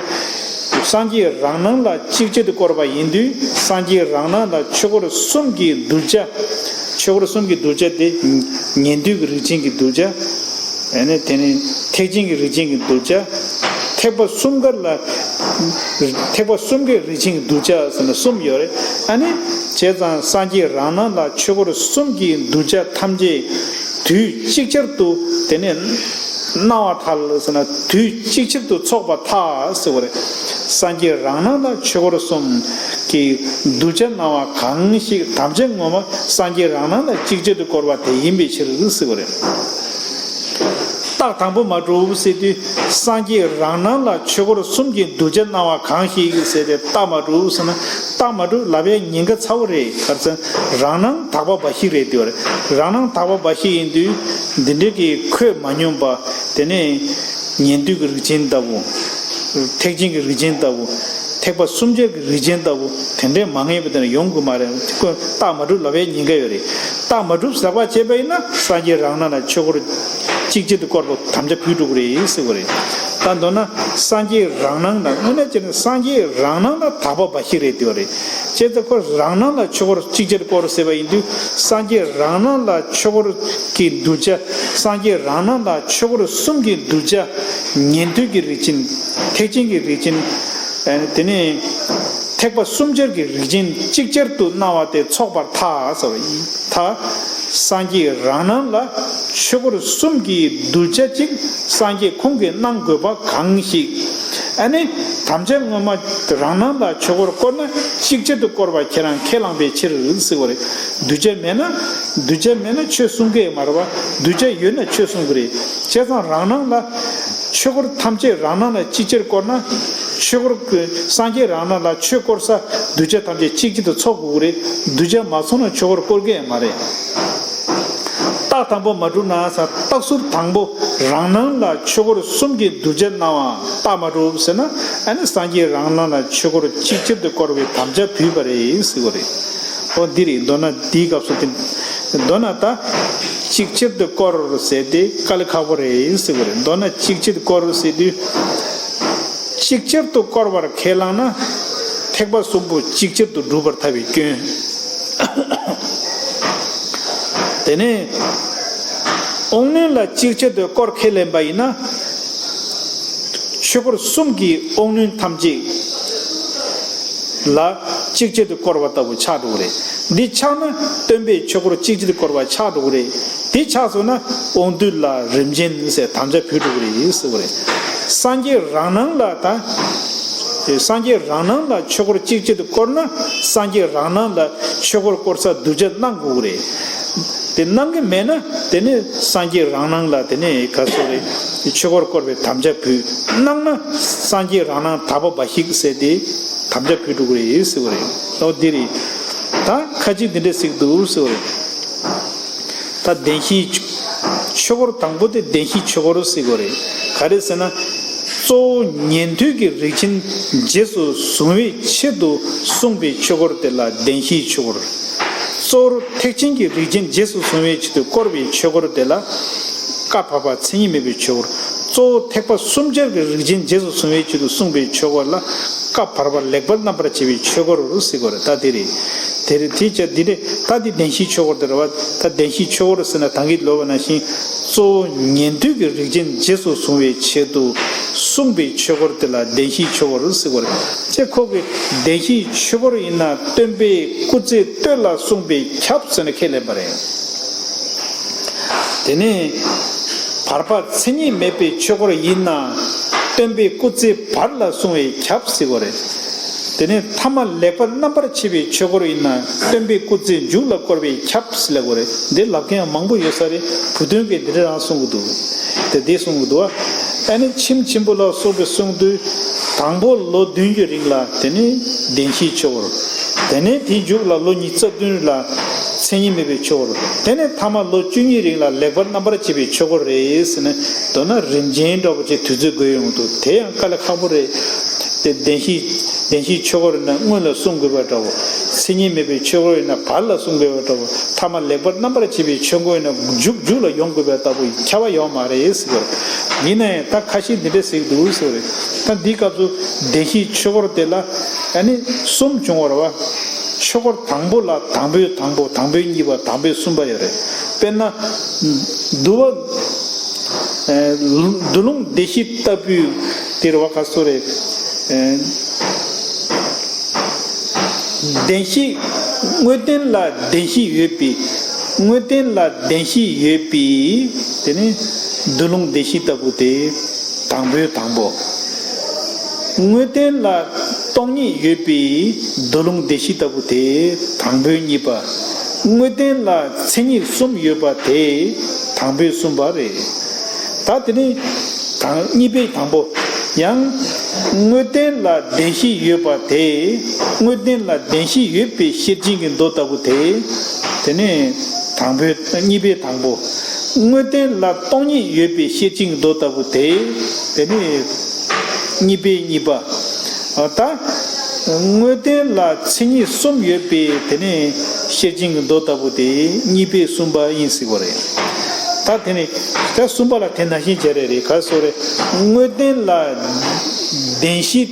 སངས་རྒྱས་རང་སྣང་ལ་གཅིག་ཅར་དུ་བསྐོར་བ་ཡིན་དུས་སངས་རྒྱས་རང་སྣང་ལ་ཆོས་འཁོར་གསུམ་གྱི་གདུལ་བྱ་ཆོས་འཁོར་གསུམ་གྱི་གདུལ་བྱ་དེ་ཉན་ཐོས་ཀྱི་རིགས་ཅན་གྱི་གདུལ་བྱ། ཨ་ནི་དེ་ནི་ཐེག་ཆེན་གྱི་རིགས་ཅན་གྱི་གདུལ་བྱ། ཐེག་པ་གསུམ་ཀ་ལ་ཐེག་པ་གསུམ་ཀའི་རིགས་ཅན་གྱི་གདུལ་བྱ་ཟེར་ན་གསུམ་ཡོད་རེད། ཨ་ནི་བྱས་ཙང་སངས་རྒྱས་རང་སྣང་ལ་ཆོས་འཁོར་གསུམ་གྱི་གདུལ་བྱ་ཐམས་ཅད་ དུས་གཅིག་ཅར་དུ་དེ་ནས་སྣང་བ་ཐལ་ཟེར་ན། དུས་གཅིག་ཅར་དུ་ཚོགས་པ་ཐལ་ཟེར་བ་རེད། སངས་རྒྱས་རང་སྣང་ལ་ཆོས་འཁོར་གསུམ་གྱི་གདུལ་བྱ་སྣང་བ་གང་ཞིག་ཐམས་ཅད་ངོ་མ་སངས་རྒྱས་རང་སྣང་ལ་གཅིག་ཅར་དུ་བསྐོར་བ་དེ་ཡིན་པའི་ཕྱིར་ཟེར་བ་རེད། རྟགས་དང་པོ་མ་གྲུབ་ཟེར་དུས་སངས་རྒྱས་རང་སྣང་ལ་ཆོས་འཁོར་གསུམ་གྱི་གདུལ་བྱ་སྣང་བ་གང་ཞིག་ཟེར་ཏེ་རྟགས་མ་གྲུབ་ཟེར་ན། རྟགས་མ་གྲུབ་ལབ་ཡ་ཉེན་ཁ་ཚ་བོ་རེད། ག་རེ་ཟེར་ན་རང་སྣང་དག་པ་འབའ་ཞིག་རེད་དེ་བ་རེད། རང་སྣང་དག་པ་འབའ་ཞིག་ཡིན་དུས་འདི་འདྲའི་གི་འཁོད་མ་མྱོང་པ། དེ་ནས་ཉན་ཐོས་ཀྱི་རིགས་ཅན་ལྟ་བུ། ཐེག་ཆེན་གྱི་རིགས་ཅན་ལྟ་བུ། ཐེག་པ་གསུམ་ཆར་གྱི་རིགས་ཅན་ལྟ་བུ་དེ་འདྲའི་མ་ངེས་པ་དེ་འདྲ་ཡོང་གི་མ་རེད། ཁོ་རྟགས་མ་གྲུབ་ལབ་པའི་ཉེན་ཁ་ཡོད་རེད། རྟགས་མ་གྲུབ་ཟེར་བ་བྱས་པ་ཡིན་ན་སངས་རྒྱས་རང་སྣང་ལ་ཆོས་འཁོར་གཅིག་ཅར་དུ་བསྐོར་བ་དམ་བཅའ་ཕུལ་འགྲོ་གི་རེད་ཟེར་བ་རེད། ད་མདོར་ན་སངས་རྒྱས་རང་སྣང་ལ་དངོས་གནས་བྱས་ན་སངས་རྒྱས་རང་སྣང་ལ་དག་པ་འབའ་ཞིག་རེད་དེ་བ་རེད། བྱས་ཙང་ཁོ་རང་སྣང་ལ་ཆོས་འཁོར་གཅིག་ཅར་བསྐོར་ཟེར་བ་ཡིན་དུས་སངས་རྒྱས་རང་སྣང་ལ་ཆོས་འཁོར་གྱི་གདུལ་བྱ། སངས་རྒྱས་རང་སྣང་ལ་ཆོས་འཁོར་གསུམ་གྱི་གདུལ་བྱ། ཉན་ཐོས་ཀྱི་རིགས་ཅན། ཐེག་ཆེན་གྱི་རིགས་ཅན། ཨ་ནི་དེ་ནས་ཐེག་པ་གསུམ་ཆར་གྱི་རིགས་ཅན་གཅིག་ཅར་དུ་སྣང་བ་དེ་ཚོགས་པར་ཐལ་ཟེར་བ་ཡིན། ད་སངས་རྒྱས་རང་སྣང་ལ་ཆོས་འཁོར་གསུམ་གྱི་གདུལ་བྱ་གཅིག་སངས་རྒྱས་ཁོང་གིས་སྣང་དགོས་པ་གང་ཞིག་ཨ་ནི་དམ་བཅའ་ངོ་མ་རང་སྣང་ལ་ཆོས་འཁོར་བསྐོར་ན་གཅིག་ཅར་དུ་བསྐོར་བ་ཁྱེད་རང་ཁས་བླངས་པའི་ཕྱིར་ཟེར་བ་རེད། གདུལ་བྱ་མེད་ན། གདུལ་བྱ་མེད་ན་ཆོས་གསུང་གི་མ་རེད་བ། གདུལ་བྱ་ཡོད་ན་ཆོས་གསུང་གི་རེད། བྱས་ཙང་རང་སྣང་ལ། ཆོས་འཁོར་ཐམས་ཅད་རང་སྣང་ལ་གཅིག་ཅར་བསྐོར་ན། ཆོས་འཁོར་གྱི་སངས་རྒྱས་རང་སྣང་ལ་ཆོས་བསྐོར་ས་གདུལ་བྱ་ཐམས་ཅད་གཅིག་གཅིག་ཏུ་ཚོགས་དགོས་ཀྱི་རེད། གདུལ་བྱ་མ་ཚོགས་ན་ཆོས་འཁོར་བསྐོར་གི་ཡང་མ་རེད། རྟགས་དང་པོ་མ་གྲུབ་ན་ས་རྟགས་ཟུར་དང་པོ་རང་སྣང་ལ་ཆོས་འཁོར་གསུམ་གྱི་གདུལ་བྱ་སྣང་བ་རྟགས་མ་གྲུབ་ཟེར་ན། ཨ་ནི་སངས་རྒྱས་རང་སྣང་ལ་ཆོས་འཁོར་གཅིག་ཅར་དུ་བསྐོར་བའི་དམ་བཅའ་ཕུལ་བ་རེད་ཟེར་བ་རེད། འོ་འདི་རེད། མདོར་ན་འདིའི་སྐབས་སུ་དེ། མདོར་ན་ད་གཅིག་ཅར་དུ་བསྐོར་ཟེར་དེ་དཀའ་ལས་ཁག་པོ་རེད་ཟེར་བ་རེད། མདོར་ན་གཅིག་ཅར་དུ་བསྐོར་ཟེར་དུས། གཅིག་ཅར་དུ་བསྐོར་བར་ཁས་བླངས་ན། ཐེག་པ་གསུམ་པོ་གཅིག་ཅར་དུ་སྒྲུབ་པར་ཐལ་བའི་སྐྱོན། དེ་ནས་དབང་རྣོན་ལ་གཅིག་ཅར་དུ་བསྐོར་ཁས་ལེན་པ་ཡིན་ན། ཆོས་འཁོར་གསུམ་གྱི་དབང་རྣོན་ཐམས་ཅད་ལ་གཅིག་ཅར་དུ་བསྐོར་བ་ལྟ་བུ་ཆགས་འགྲོ་གི་རེད། འདི་ཆགས་ན་སྟོན་པས་ཆོས་འཁོར་གཅིག་ཅར་དུ་བསྐོར་བ་ཆགས་འགྲོ་གི་རེད། དེ་ཆགས་སོང་ན་དབང་སྡུད་ལ་རིམ་ཅན་ཟེར་དམ་བཅའ་ཕུལ་འགྲོ་གི་རེད་ཟེར་བ་རེད། སངས་རྒྱས་རང་སྣང་ལ་ད། སངས་རྒྱས་རང་སྣང་ལ་ཆོས་འཁོར་གཅིག་ཅར་དུ་བསྐོར་ན་སངས་རྒྱས་རང་སྣང་ལ་ཆོས་འཁོར་བསྐོར་ས་གདུལ་བྱ་སྣང་དགོས་ཀྱི་རེད། དེ་སྣང་གི་མེད་ན་དེ་ནས་སངས་རྒྱས་རང་སྣང་ལ་དེ་ནས་ག་ཚོད་རེད། ཆོས་འཁོར་བསྐོར་བའི་དམ་བཅའ་ཕུལ། སྣང་ན་སངས་རྒྱས་རང་སྣང་དག་པ་འབའ་ཞིག་ཟེར་ཏེ་དམ་བཅའ་ཕུལ་འགྲོ་གི་རེད་ཟེར་བ་རེད། ཨོ་འདི་རེད། ད་ཁ་ཅིག་འདི་འདྲ་ཟེར་གི་འདུག་ཟེར་བ་རེད། ད་བདེན་བཞིའི་ཆོས་འཁོར་དང་པོ་དེ་བདེན་བཞིའི་ཆོས་འཁོར་ཟེར་གི་རེད། ག་རེ་ཟེར་ན། གཙོ་བོ་ཉན་ཐོས་ཀྱི་རིགས་ཅན་རྗེས་སུ་བཟུང་བའི་ཆེད་དུ་གསུངས་པའི་ཆོས་འཁོར་དེ་ལ་བདེན་བཞིའི་ཆོས་འཁོར། གཙོ་བོར་ཐེག་ཆེན་གྱི་རིགས་ཅན་རྗེས་སུ་བཟུང་བའི་ཆེད་དུ་བསྐོར་བའི་ཆོས་འཁོར་དེ་ལ་བཀའ་བར་པ་མཚན་ཉིད་མེད་པའི་ཆོས་འཁོར། གཙོ་བོ་ཐེག་པ་གསུམ་ཆར་གྱི་རིགས་ཅན་རྗེས་སུ་བཟུང་བའི་ཆེད་དུ་གསུངས་པའི་ཆོས་འཁོར་ལ་བཀའ་བར་པ་ལེགས་པར་རྣམ་པར་ཕྱེ་བའི་ཆོས་འཁོར་ཟེར་གི་རེད། ད་དེ་རེད། དེ་རེད། དེ་བྱས་འདི་འདྲས་ད་འདི་བདེན་བཞིའི་ཆོས་འཁོར་དེ་རེད་བ། ད་བདེན་བཞིའི་ཆོས་འཁོར་ཟེར་ན་ད་གིན་ལབ་པ་ནང་བཞིན་གཙོ་བོ་ཉན་ཐོས་ཀྱི་རིགས་ཅན་རྗེས་སུ་བཟུང་བའི་ཆེད་དུ་གསུངས་པའི་ཆོས་འཁོར་དེ་ལ་བདེན་བཞིའི་ཆོས་འཁོར་ཟེར་གི་རེད། ཅེས་ཁོ་གིས་བདེན་བཞིའི་ཆོས་འཁོར་ཡིན་ན་སྟོན་པས་སྐུ་ཚེ་སྟོད་ལ་གསུངས་པས་ཁྱབ་ཟེར་ནས་ཁས་ལེན་པ་རེད། དེ་ནས་བར་པ་མཚན་ཉིད་མེད་པའི་ཆོས་འཁོར་ཡིན་ན་སྟོན་པས་སྐུ་ཚེ་བར་ལ་གསུངས་པས་ཁྱབ་ཟེར་གི་རེད། དེ་ནས་ཐ་མ་ལེགས་པར་རྣམ་པར་ཕྱེ་བའི་ཆོས་འཁོར་ཡིན་ན་སྟོན་པས་སྐུ་ཚེ་མཇུག་ལ་བསྐོར་བས་ཁྱབ་ཟེར་ལབ་གི་རེད། འདི་ལབ་མཁན་ཡང་མང་པོ་ཡོད་ས་རེད། བུ་སྟོན་གྱིས་འདི་འདྲ་རང་གསུང་གི་འདུག་དེ་འདི་གསུང་གི་འདུག་ཨ་ནི་མཆིམས་མཆིམས་ཕུ་ལ་སོགས་པའི་གསུང་དུས་དང་པོ་ལོ་བདུན་གྱི་རིང་ལ་དེ་ནི་བདེན་བཞིའི་ཆོས་འཁོར། དེ་ནས་དེའི་མཇུག་ལ་ལོ་ཉི་ཤུ་རྩ་བདུན་ལ་མཚན་ཉིད་མེད་པའི་ཆོས་འཁོར། དེ་ནས་ཐ་མ་ལོ་བཅུ་གཉིས་རིང་ལ་ལེགས་པར་རྣམ་པར་ཕྱེ་བའི་ཆོས་འཁོར་རེད་ཟེར་ནས་མདོར་ན་རིམ་ཅན་འདྲ་པོ་ཅིག་དུས་ཚོད་འགོར་ཡོང་གི་འདུག་དེ་ཡང་དཀའ་ལས་ཁག་པོ་རེད། དེ་བདེན་བཞི། བདེན་བཞིའི་ཆོས་འཁོར་ཡིན་ན་སྔོན་ལ་གསུང་དགོས་པ་འདྲ་བོ། མཚན་ཉིད་མེད་པའི་ཆོས་འཁོར་ཡིན་ན་བར་ལ་གསུང་དགོས་པ་འདྲ་བོ། ཐ་མ་ལེགས་པར་རྣམ་པར་ཕྱེ་བའི་ཆོས་འཁོར་ཡིན་ན་མཇུག་མཇུག་ལ་ཡོང་དགོས་པའི་ལྟ་བུ་ཁྱབ་པ་ཡོད་མ་རེད་ཟེར་བ་རེད། ཡིན་ན་ཡང་ད་ཁ་ཤས་འདི་འདྲ་ཟེར་གྱི་འདུག་ཟེར་བ་རེད། ད་འདིའི་སྐབས་སུ་བདེན་བཞིའི་ཆོས་འཁོར་དེ་ལ་ཨ་ནི་གསུམ་བྱུང་བ་རེད་བ། ཆོས་འཁོར་དང་པོ་ལ་དང་པོའི་དང་པོ། དང་པོའི་གཉིས་པ། དང་པོའི་གསུམ་པ་ཡོད་རེད། དཔེར་ན། འདུལ་བ། ཨེ། འདུལ་ལུང་སྡེ་བཞི་ལྟ་བུའི་དེ་རེད་བ། ག་སོ་རེད། ཨེ། བདེན་བཞི། དངོས་བསྟན་ལ་བདེན་བཞི་ཡོད་པའི་ དངོས་བསྟན་ལ་བདེན་བཞི་ཡོད་པའི་དེ་ནི་མདོ་ལུང་བདེན་བཞི་ལྟ་བུ་དེ་དང་པོའི་དང་པོ། དངོས་བསྟན་ལ་སྟོང་ཉིད་ཡོད་པའི་མདོ་ལུང་བདེན་བཞི་ལྟ་བུ་དེ་དང་པོའི་གཉིས་པ། དངོས་བསྟན་ལ་མཚན་ཉིད་གསུམ་ཡོད་པ་དེ་དང་པོའི་གསུམ་པ་རེད། ད་དེ་ནི་དང་གཉིས་པའི་དང་པོ། ཡང་དངོས་བསྟན་ལ་བདེན་བཞི་ཡོད་པ་དེ། དངོས་བསྟན་ལ་བདེན་བཞི་ཡོད་པའི་ཤེར་ཕྱིན་གྱི་མདོ་ལྟ་བུ་དེ། དེ་ནི་དང་པོའི་གཉིས་པའི་དང་པོ། དངོས་བསྟན་ལ་སྟོང་ཉིད་ཡོད་པའི་ཤེར་ཕྱིན་གྱི་མདོ་ལྟ་བུ་དེ། དེ་ནི་གཉིས་པའི་གཉིས་པ། ད་དངོས་བསྟན་ལ་མཚན་ཉིད་གསུམ་ཡོད་པའི་དེ་ནི་ཤེར་ཕྱིན་གྱི་མདོ་ལྟ་བུ་དེ་གཉིས་པའི་གསུམ་པ་ཡིན་ཟེར་བ་རེད། ད་དེ་ནི་ད་གསུམ་པ་ལ་དེ་ནང་བཞིན་བྱས་རེད་རེད། ག་སོ་རེད། དངོས་བསྟན་ལ་བདེན་བཞི་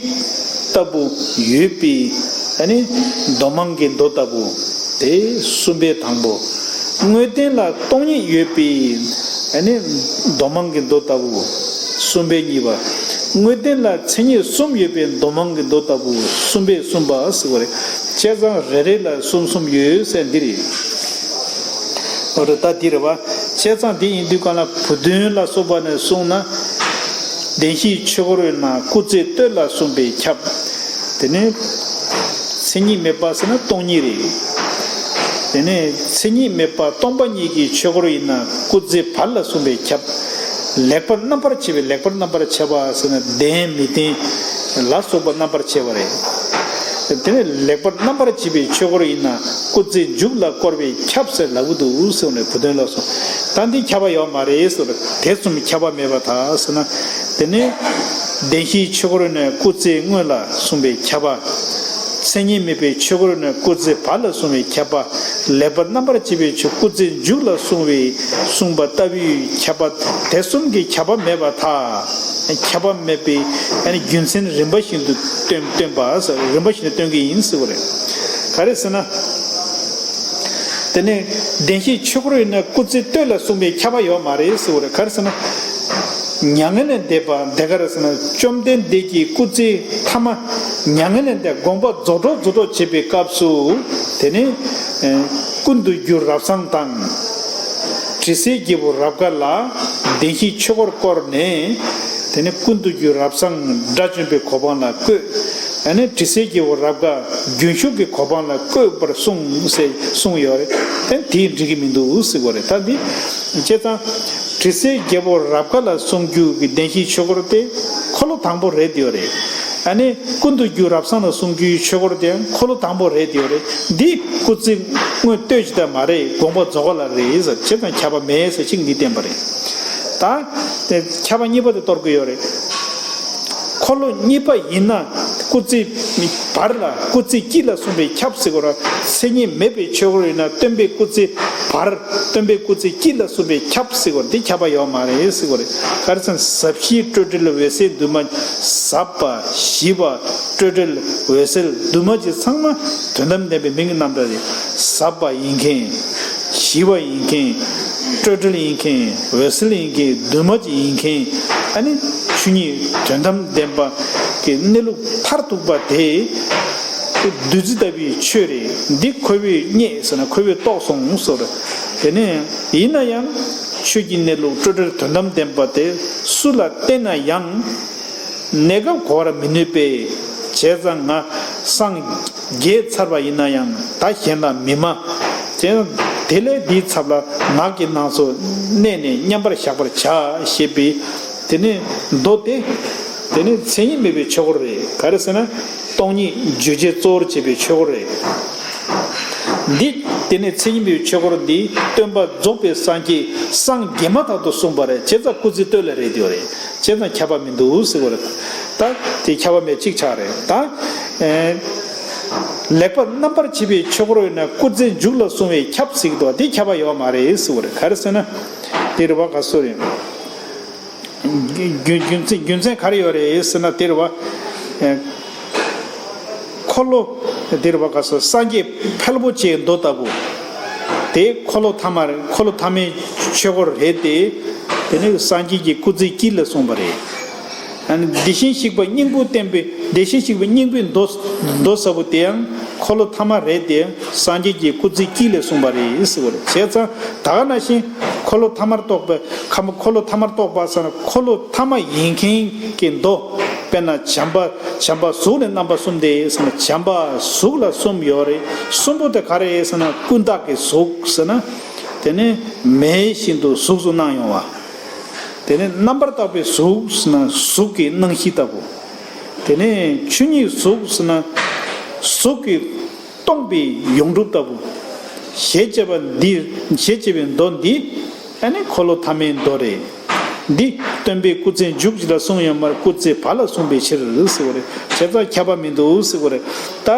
ལྟ་བུ་ཡོད་པའི་ཨ་ནི་མདོ་མང་གི་མདོ་ལྟ་བུ་དེ་གསུམ་པའི་དང་པོ། དངོས་བསྟན་ལ་སྟོང་ཉིད་ཡོད་པའི་ཨ་ནི་མདོ་མང་གི་མདོ་ལྟ་བུ་གསུམ་པའི་གཉིས་པ། དངོས་བསྟན་ལ་མཚན་ཉིད་གསུམ་ཡོད་པའི་མདོ་མང་གི་མདོ་ལྟ་བུ་གསུམ་པའི་གསུམ་པ་ཟེར་བ་རེད། བྱས་ཙང་རེ་རེ་ལ་གསུམ་གསུམ་ཡོད་ཟེར་འདི་རེད། འོ་རེད། ད་འདི་རེད་བ། བྱས་ཙང་འདི་ཡིན་དུས་གང་ལ་བུ་སྟོན་ལ་སོགས་པ་ནས་གསུངས་ན། བདེན་བཞིའི་ཆོས་འཁོར་ཡིན་ན་སྐུལ་ཚིག་སྟོད་ལ་གསུངས་པས་ཁྱབ། དེ་ནས་མཚན་ཉིད་མེད་པ་ཟེར་ན་སྟོང་ཉིད་རེད། དེ་ནས་མཚན་ཉིད་མེད་པ་སྟོང་པ་ཉིད་ཀྱི་ཆོས་འཁོར་ཡིན་ན་སྐུལ་ཚིག་བར་ལ་གསུངས་པས་ཁྱབ། ལེགས་པར་རྣམ་པར་ཕྱེ་བའི། ལེགས་པར་རྣམ་པར་ཕྱེ་བ་ཟེར་ན་བདེན་མི་བདེན་ལ་སོགས་པ་རྣམ་པར་ཕྱེ་བ་རེད། དེ་ནས་ལེགས་པར་རྣམ་པར་ཕྱེ་བའི་ཆོས་འཁོར་ཡིན་ན་སྐུལ་ཚིག་མཇུག་ལ་བསྐོར་བས་ཁྱབ་ཟེར་ལབ་ཀྱི་འདུག་ཟེར་ནས་བུ་སྟོན་ལ་གསུངས། ད་འདི་ཁྱབ་པ་ཡོད་མ་རེད་ཟེར། དེ་གསུམ་ཁྱབ་པ་མེད་པར་ཐལ་ཟེར་ན། དེ་ནས་བདེན་བཞིའི་ཆོས་འཁོར་ནས་སྐུལ་ཚིག་སྔོན་ལ་གསུངས་པས་ཁྱབ་པ། མཚན་ཉིད་མེད་པའི་ཆོས་འཁོར་ནས་སྐུལ་ཚིག་བར་ལ་གསུངས་པས་ཁྱབ་པ། ལེགས་པར་རྣམ་པར་ཕྱེ་བའི་ཆོས་སྐུལ་ཚིག་མཇུག་ལ་གསུངས་པའི་གསུངས་པ་ལྟ་བུའི་ཁྱབ་པ་དེ་གསུམ་གྱི་ཁྱབ་པ་མེད་པར་ཐལ། ཁྱབ་པ་མེད་པའི་ཨ་ནི་རྒྱུ་མཚན་རིམ་པ་བཞིན་དུ་སྟོན་སྟོན་པ་ཟེར། རིམ་པ་བཞིན་དུ་སྟོན་གྱི་ཡིན་ཟེར་བ་རེད། ག་རེ་ཟེར་ན། དེ་ནས་བདེན་བཞིའི་ཆོས་འཁོར་ཡིན་ན་སྐུལ་ཚིག་སྟོད་ལ་གསུངས་པས་ཁྱབ་པ་ཡོད་མ་རེད་ཟེར་བ་རེད། ག་རེ་ཟེར་ན། མྱ་ངན་ལས་འདས་པ་འདི་ག་རེ་ཟེར་ན། བཅོམ་ལྡན་འདས་ཀྱི་སྐུལ་ཚིག་ཐ་མ་མྱ་ངན་ལས་འདས། དགོངས་པ་རྫོགས་སྒྲོགས་རྫོགས་སྒྲོགས་བྱེད་པའི་སྐབས་སུ། དེ་ནས་ཀུན་ཏུ་རྒྱུ་རབ་གསང་དང་། དྲི་ཟའི་རྒྱལ་པོ་རབ་དགའ་ལ་བདེན་བཞིའི་ཆོས་འཁོར་བསྐོར་ནས། དེ་ནས་ཀུན་ཏུ་རྒྱུ་རབ་གསང་དགྲ་བཅོམ་པའི་གོ་འཕང་ལ་བཀོད། ཨ་ནི་དྲི་ཟའི་རྒྱལ་པོ་རབ་དགའ་རྒྱུན་ཞུགས་ཀྱི་གོ་འཕང་ལ་བཀོད་པར་གསུངས་ཟེར་གསུངས་ཡོད་རེད། དེ་དེས་འགྲིག་གི་མི་འདུག་ཟེར་བ་རེད། ད་འདི་བྱས་ཙང་དྲི་ཟའི་རྒྱལ་པོ་རབ་དགའ་ལ་གསུང་རྒྱུ་གི་བདེན་བཞིའི་ཆོས་འཁོར་དེ་འཁོར་ལོ་དང་པོ་རེད་ཡོད་རེད། ཨ་ནི་ཀུན་ཏུ་རྒྱུ་རབ་གསང་ལ་གསུང་རྒྱུའི་ཆོས་འཁོར་དེ་འཁོར་ལོ་དང་པོ་རེད་ཡོད་རེད། འདི་སྐུལ་ཚིག་སྔོན་སྟོད་ཅིག་ད་མ་རེད། དགོངས་པ་རྫོགས་པ་ལ་རེད་ཟེར། བྱས་ཙང་ཁྱབ་པ་མེད་ཟེར་ཅིག་འདི་བསྟན་པ་རེད། ད་དེ་ཁྱབ་པ་གཉིས་པ་དེ་གཏོར་གི་ཡོད་རེད། འཁོར་ལོ་གཉིས་པ་ཡིན་ན་སྐུལ་ཚིག་བར་ལ་སྐུལ་ཚིག་དཀྱིལ་ལ་གསུངས་པས་ཁྱབ་ཟེར་གོ་ར། མཚན་ཉིད་མེད་པའི་ཆོས་འཁོར་ཡིན་ན་སྟོན་པའི་སྐུལ་ཚིག་བར། སྟོན་པའི་སྐུལ་ཚིག་དཀྱིལ་ལ་གསུངས་པས་ཁྱབ་ཟེར་གོ་ར། འདི་ཁྱབ་པ་ཡོད་མ་རེད་ཟེར་གོ་རེད། ག་རེ་ཟེར་ན་ཟབ་ཞི་སྤྲོས་བྲལ་འོད་གསལ་འདུས་མ། ཟབ་པ་ཞི་བ་སྤྲོས་བྲལ་འོད་གསལ་འདུས་མ་བྱས་ཚང་མ་དོན་དམ་བདེན་པའི་མིང་གི་རྣམ་གྲངས་རེད། ཟབ་པ་ཡིན་མཁན། ཞི་བ་ཡིན་མཁན། སྤྲོས་བྲལ་ཡིན་མཁན། འོད་གསལ་ཡིན་མཁན། འདུས་མ་བྱས་ཡིན་མཁན། ཨ་ནི་ཆོས་ཉིད་དོན་དམ་བདེན་པ་གི་གནས་ལུགས་མཐར་ཐུག་པ་དེ་བདུད་རྩི་ལྟ་བུའི་ཆོས་རེད། འདི་ཁོ་བོས་རྙེད་ཟེར་ན་ཁོ་བོས་རྟོགས་སོང་ཟེར། དེ་ནས་ཡིན་ན་ཡང་ཆོས་ཀྱི་གནས་ལུགས་སྤྲོས་བྲལ་དོན་དམ་བདེན་པ་དེ་སུ་ལ་བསྟན་ན་ཡང་གནས་སྐབས་གོ་བར་མི་ནུས་པས། བྱས་ཙང་ང་སངས་རྒྱས་ཚར་བ་ཡིན་ན་ཡང་ད་གཞན་ལ་མི་སྨྲ། དེ་དེ་ལས་འདིའི་ཚབ་ལ་ངག་གི་སྣང་ཚོགས་གནད་ནས་མཉམ་པར་བཞག་པར་བྱ་ཞེས་པའི་དེ་ནས་མདོ་སྟེ། དེ་ནི་མཚན་ཉིད་མེད་པའི་ཆོས་འཁོར་རེད། ག་རེ་ཟེར་ན་སྟོང་ཉིད་བརྗོད་བྱེད་གཙོ་བོར་བྱེད་པའི་ཆོས་འཁོར་རེད། འདི་དེ་ནས་མཚན་ཉིད་མེད་པའི་ཆོས་འཁོར་འདི་སྟོན་པ་རྫོགས་པའི་སངས་རྒྱས་སངས་རྒྱས་མ་ཐག་ཏུ་གསུངས་པ་རེད། བྱས་ཙང་སྐུལ་ཚིག་སྟོད་ལ་རེད་དེ་རེད། བྱས་ཙང་ཁྱབ་པ་མི་འདུག་ཟེར་བ་རེད། ད་དེ་ཁྱབ་པ་མེད་གཅིག་ཆགས་རེད། ད་ཨེ། ལེགས་པར་རྣམ་པར་ཕྱེ་བའི་ཆོས་འཁོར་ཡོད་ན་སྐུལ་ཚིག་མཇུག་ལ་གསུངས་པས་ཁྱབ་ཟེར་གི་འདུག་དེ་ཁྱབ་པ་ཡོད་མ་རེད་ཟེར་བ་རེད། ག་རེ་ཟེར་ན་དེ་རེད་བ། ག་སོ་རེད། རྒྱུ་རྒྱུ་མཚན་རྒྱུ་མཚན་ག་རེ་ཡོད་རེད་ཟེར་ན་དེ་རེད་བ། ཨེ། འཁོར་ལོ་དེ་རེད་བ། ག་སོ་སངས་རྒྱས་འཕེལ་པོ་ཆེའི་མདོ་ལྟ་བུ། དེ་འཁོར་ལོ་ཐ་མ་རེད། འཁོར་ལོ་ཐ་མའི་ཆོས་འཁོར་རེད་དེ། དེ་ནི་སངས་རྒྱས་ཀྱི་སྐུལ་ཚིག་དཀྱིལ་ལ་གསུངས་པ་རེད། ཨ་ནི་དེ་བཞིན་གཤེགས་པ་སྙིང་པོ་བསྟན་པའི་དེ་བཞིན་གཤེགས་པའི་སྙིང་པོའི་མདོ་མདོ་ཟབ་པོ་དེ་ཡང་ འཁོར་ལོ་ཐ་མ་རེད་དེ། སངས་རྒྱས་ཀྱི་སྐུ་ཚེ་དཀྱིལ་ལ་གསུངས་པ་རེད་ཟེར་བ་རེད། བྱས་ཙང་ད་ག་ནང་བཞིན་འཁོར་ལོ་ཐ་མར་གཏོགས་པའི་ཁམས། འཁོར་ལོ་ཐ་མར་གཏོགས་པ་ཟེར་ན། འཁོར་ལོ་ཐ་མ་ཡིན་མཁན་གྱི་མདོ། དཔེར་ན་བྱམས་པ། བྱམས་པ་གཟུགས་ལ་རྣམ་པ་གསུམ་སྟེ་ཟེར་ན། བྱམས་པ་གཟུགས་ལ་གསུམ་ཡོད་རེད། གསུམ་པོ་དེ་ག་རེ་ཟེར་ན། ཀུན་བརྟགས་ཀྱི་གཟུགས་ཟེར་ན། དེ་ནས་མེད་བཞིན་དུ་གཟུགས་སུ་སྣང་ཡོང་བ། དེ་ནས་རྣམ་པར་དག་པའི་གཟུགས་ཟེར་ན་གཟུགས་ཀྱི་སྣང་གཞི་ལྟ་བུ། དེ་ནས་ཆོས་ཉིད་གཟུགས་ཟེར་ན་གཟུགས་ཀྱིས་སྟོང་པའི་ཡོངས་གྲུབ་ལྟ་བུ། ཞེས་བྱ་བ་འདི། ཞེས་བྱ་བའི་མདོ་འདི་ཨ་ནི་འཁོར་ལོ་ཐ་མའི་མདོ་རེད། འདི་སྟོན་པའི་སྐུ་ཚེ་མཇུག་ཅིག་ལ་གསུངས་ཡོད་མ་རེད། སྐུ་ཚེ་བར་ལ་གསུངས་པའི་ཕྱིར་ཟེར་བ་རེད། བྱས་ཙང་ཁྱབ་པ་མི་འདུག་ཟེར་བ་རེད། ད་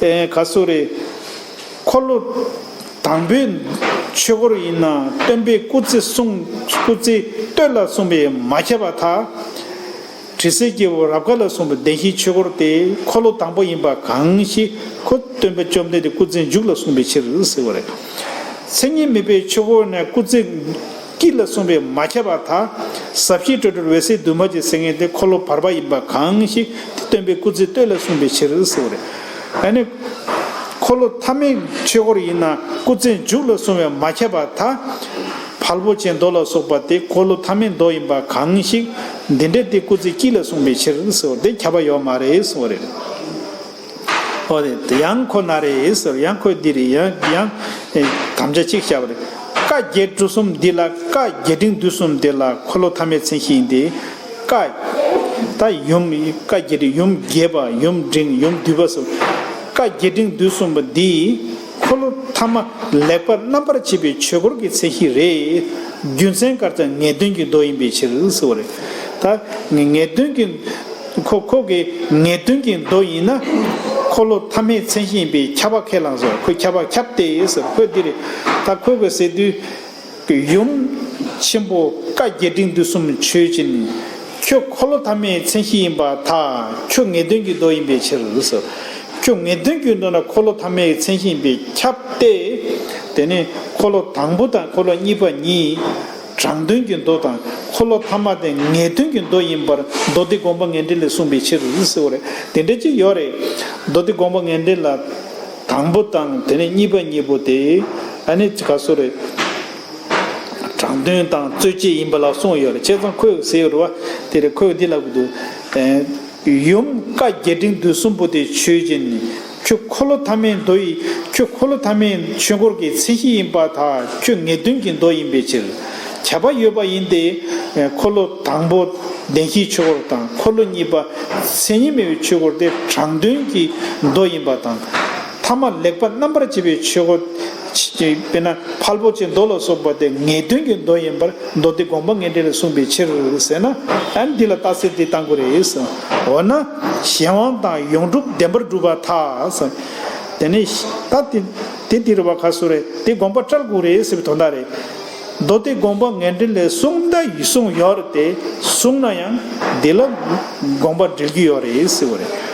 ཨེ་ག་ཟེར་རེད། འཁོར་ལོ་དང་པོའི་ཆོས་འཁོར་ཡིན་ན་སྟོན་པའི་སྐུ་ཚེ་གསུངས། སྐུ་ཚེ་སྟོད་ལ་གསུངས་པས་མ་ཁྱབ་པར་ཐལ། དྲི་ཟའི་སྐྱེ་བོ་རབ་དགའ་ལ་གསུངས་པའི་བདེན་བཞིའི་ཆོས་འཁོར་དེ་འཁོར་ལོ་དང་པོ་ཡིན་པ་གང་ཞིག། ཁོ་སྟོན་པ་བཅོམ་ལྡན་འདས་སྐུ་ཚེ་མཇུག་ལ་གསུངས་པའི་ཕྱིར་ཟེར་བ་རེད། མཚན་ཉིད་མེད་པའི་ཆོས་འཁོར་ནི་སྐུ་ཚེ་དཀྱིལ་ལ་གསུངས་པས་མ་ཁྱབ་པར་ཐལ། ཟབ་ཞི་སྤྲོས་བྲལ་འོད་གསལ་འདུས་མ་བྱས་ཟེར་མཁན་དེ་འཁོར་ལོ་བར་པ་ཡིན་པ་གང་ཞིག། དེ་སྟོན་པའི་སྐུ་ཚེ་སྟོད་ལ་གསུངས་པའི་ཕྱིར་ཟེར་བ་རེད། ཨ་ནི་འཁོར་ལོ་ཐ་མའི་ཆོས་འཁོར་ཡིན་ན་སྐུ་ཚེ་མཇུག་ལ་གསུངས་པས་མ་ཁྱབ་པར་ཐལ། ཕལ་པོ་ཆེ་མདོ་ལ་སོགས་པ་དེ་འཁོར་ལོ་ཐ་མའི་མདོ་ཡིན་པ་གང་ཞིག། འདི་འདྲའི་དེ་སྐུ་ཚེ་དཀྱིལ་ལ་གསུངས་པའི་ཕྱིར་ཟེར་བ་དེ་ཁྱབ་པ་ཡོད་མ་རེད་གསུངས་པ་རེད། འོ་དེ་ཡང་ཁོ་ན་རེ་ཟེར། ཡང་ཁོ་འདི་རེད། ཡང་ཡང་དམ་བཅའ་གཅིག་བཞག་པ་རེད། བཀའ་རྒྱ་གྲུ་གསུམ་འདི་ལ། བཀའ་རྒྱ་འབྲིང་བསྡུས་གསུམ་འདི་ལ་འཁོར་ལོ་ཐ་མའི་མཚན་གཞི་ཡིན་ཏེ། བཀའ། ད་ཡུམ། བཀའ་རྒྱ་འབྲིང་། ཡུམ་རྒྱས་པ། ཡུམ་འབྲིང་། ཡུམ་བསྡུས་པ་སོགས། བཀའ་རྒྱ་འབྲིང་བསྡུས་གསུམ་པོ་འདི་འཁོར་ལོ་ཐ་མ་ལེགས་པར་རྣམ་པར་ཕྱེ་བའི་ཆོས་འཁོར་གྱི་མཚན་གཞི་རེད། རྒྱུ་མཚན་སྐར་ཚང་ངེས་དོན་གྱི་མདོ་ཡིན་པའི་ཕྱིར་ཟེར་བ་རེད། ད་ངེས་དོན་གྱི། ཁོ་ཁོ་གི་ངེས་དོན་གྱི་མདོ་ཡིན་ན། འཁོར་ལོ་ཐ་མའི་མཚན་གཞི་ཡིན་པས་ཁྱབ་པ་ཁས་བླངས་སོ། ཁོས་ཁྱབ་པ་ཁྱབ་སྟེ་ཟེར། ཁོས་འདི་རེད། ད་ཁོས་གི་ཟེར་དུས། ཡུམ་ཆེན་པོ་བཀའ་རྒྱ་འབྲིང་བསྡུས་གསུམ་ཆོས་ཅན། ཁྱོད་འཁོར་ལོ་ཐ་མའི་མཚན་གཞི་ཡིན་པར་ཐལ། ཁྱོད་ངེས་དོན་གྱི་མདོ་ཡིན་པའི་ཕྱིར་ཟེར། ཁྱོད་ངེས་དོན་གྱི་མདོ་ན་འཁོར་ལོ་ཐ་མའི་མཚན་གཞི་ཡིན་པས་ཁྱབ་སྟེ། དེ་ནས་འཁོར་ལོ་དང་པོ་དང་འཁོར་ལོ་གཉིས་པ་གཉིས། དྲང་དོན་གྱི་མདོ་དང་འཁོར་ལོ་ཐ་མ་དེ་ངེས་དོན་གྱི་མདོ་ཡིན་པར་མདོ་སྡེ་དགོངས་པ་ངེས་འགྲེལ་ལས་གསུངས་པའི་ཕྱིར་ཟེར་བ་རེད། དེ་འདྲ་ཅིག་ཡོད་རེད། མདོ་སྡེ་དགོངས་པ་ངེས་འགྲེལ་ལ་དང་པོ་དང་དེ་ནས་གཉིས་པ་གཉིས་པོ་དེ་ཨ་ནི་ག་ཟེར་རེད། དྲང་དོན་དང་རྩོད་བྱེད་ཡིན་པ་ལ་གསུངས་ཡོད་རེད། བྱས་ཙང་ཁོས་ཟེར་ཡོད་རེད་བ། དེ་རེད། ཁོས་འདི་ལབ་གི་འདུག་ཡུམ་བཀའ་རྒྱ་འབྲིང་བསྡུས་གསུམ་པོ་དེ་ཆོས་ཅན། ཁྱོད་འཁོར་ལོ་ཐ་མའི་མདོ་ཡི། ཁྱོད་འཁོར་ལོ་ཐ་མའི་ཆོས་འཁོར་གྱི་མཚན་གཞི་ཡིན་པར་ཐལ། ཁྱོད་ངེས་དོན་གྱི་མདོ་ཡིན་པའི་ཕྱིར། ཁྱབ་པ་ཡོད་པ་ཡིན་ཏེ། འཁོར་ལོ་དང་པོ་བདེན་བཞིའི་ཆོས་འཁོར་དང་། འཁོར་ལོ་གཉིས་པ་མཚན་ཉིད་མེད་པའི་ཆོས་འཁོར་དེ་དྲང་དོན་གྱི་མདོ་ཡིན་པ་དང་། ཐ་མ་ལེགས་པར་རྣམ་པར་ཕྱེ་བའི་ཆོས་འཁོར། དཔེར་ན་ཕལ་པོ་ཆེ་མདོ་ལ་སོགས་པ་དེ་ངེས་དོན་གྱི་མདོ་ཡིན་པར་མདོ་སྡེ་དགོངས་པ་ངེས་འགྲེལ་ལས་གསུངས་པའི་ཕྱིར་ཟེར་ན། ཨ་ནི་འདི་ལ་རྟགས་གསལ་འདི་བཏང་དགོས་རེད་ཟེར། འོ་ན་གཞན་དབང་དང་ཡོངས་གྲུབ་བདེན་པར་གྲུབ་པར་ཐལ་ཟེར། དེ་ནས་ད་དེ་དེ་འདི་རུ་བ་ཁ་སུ་རེད། དེ་དགོངས་པ་བཀྲལ་དགོས་རེད་ཟེར་བའི་དོན་དག་རེད། མདོ་སྡེ་དགོངས་པ་ངེས་འགྲེལ་ལས་གསུངས་ད་གསུངས་ཡོད་རེད་དེ། གསུངས་ན་ཡང་འདི་ལ་དགོངས་པ་འགྲེལ་གྱི་ཡོད་རེད་ཟེར་བ་རེད།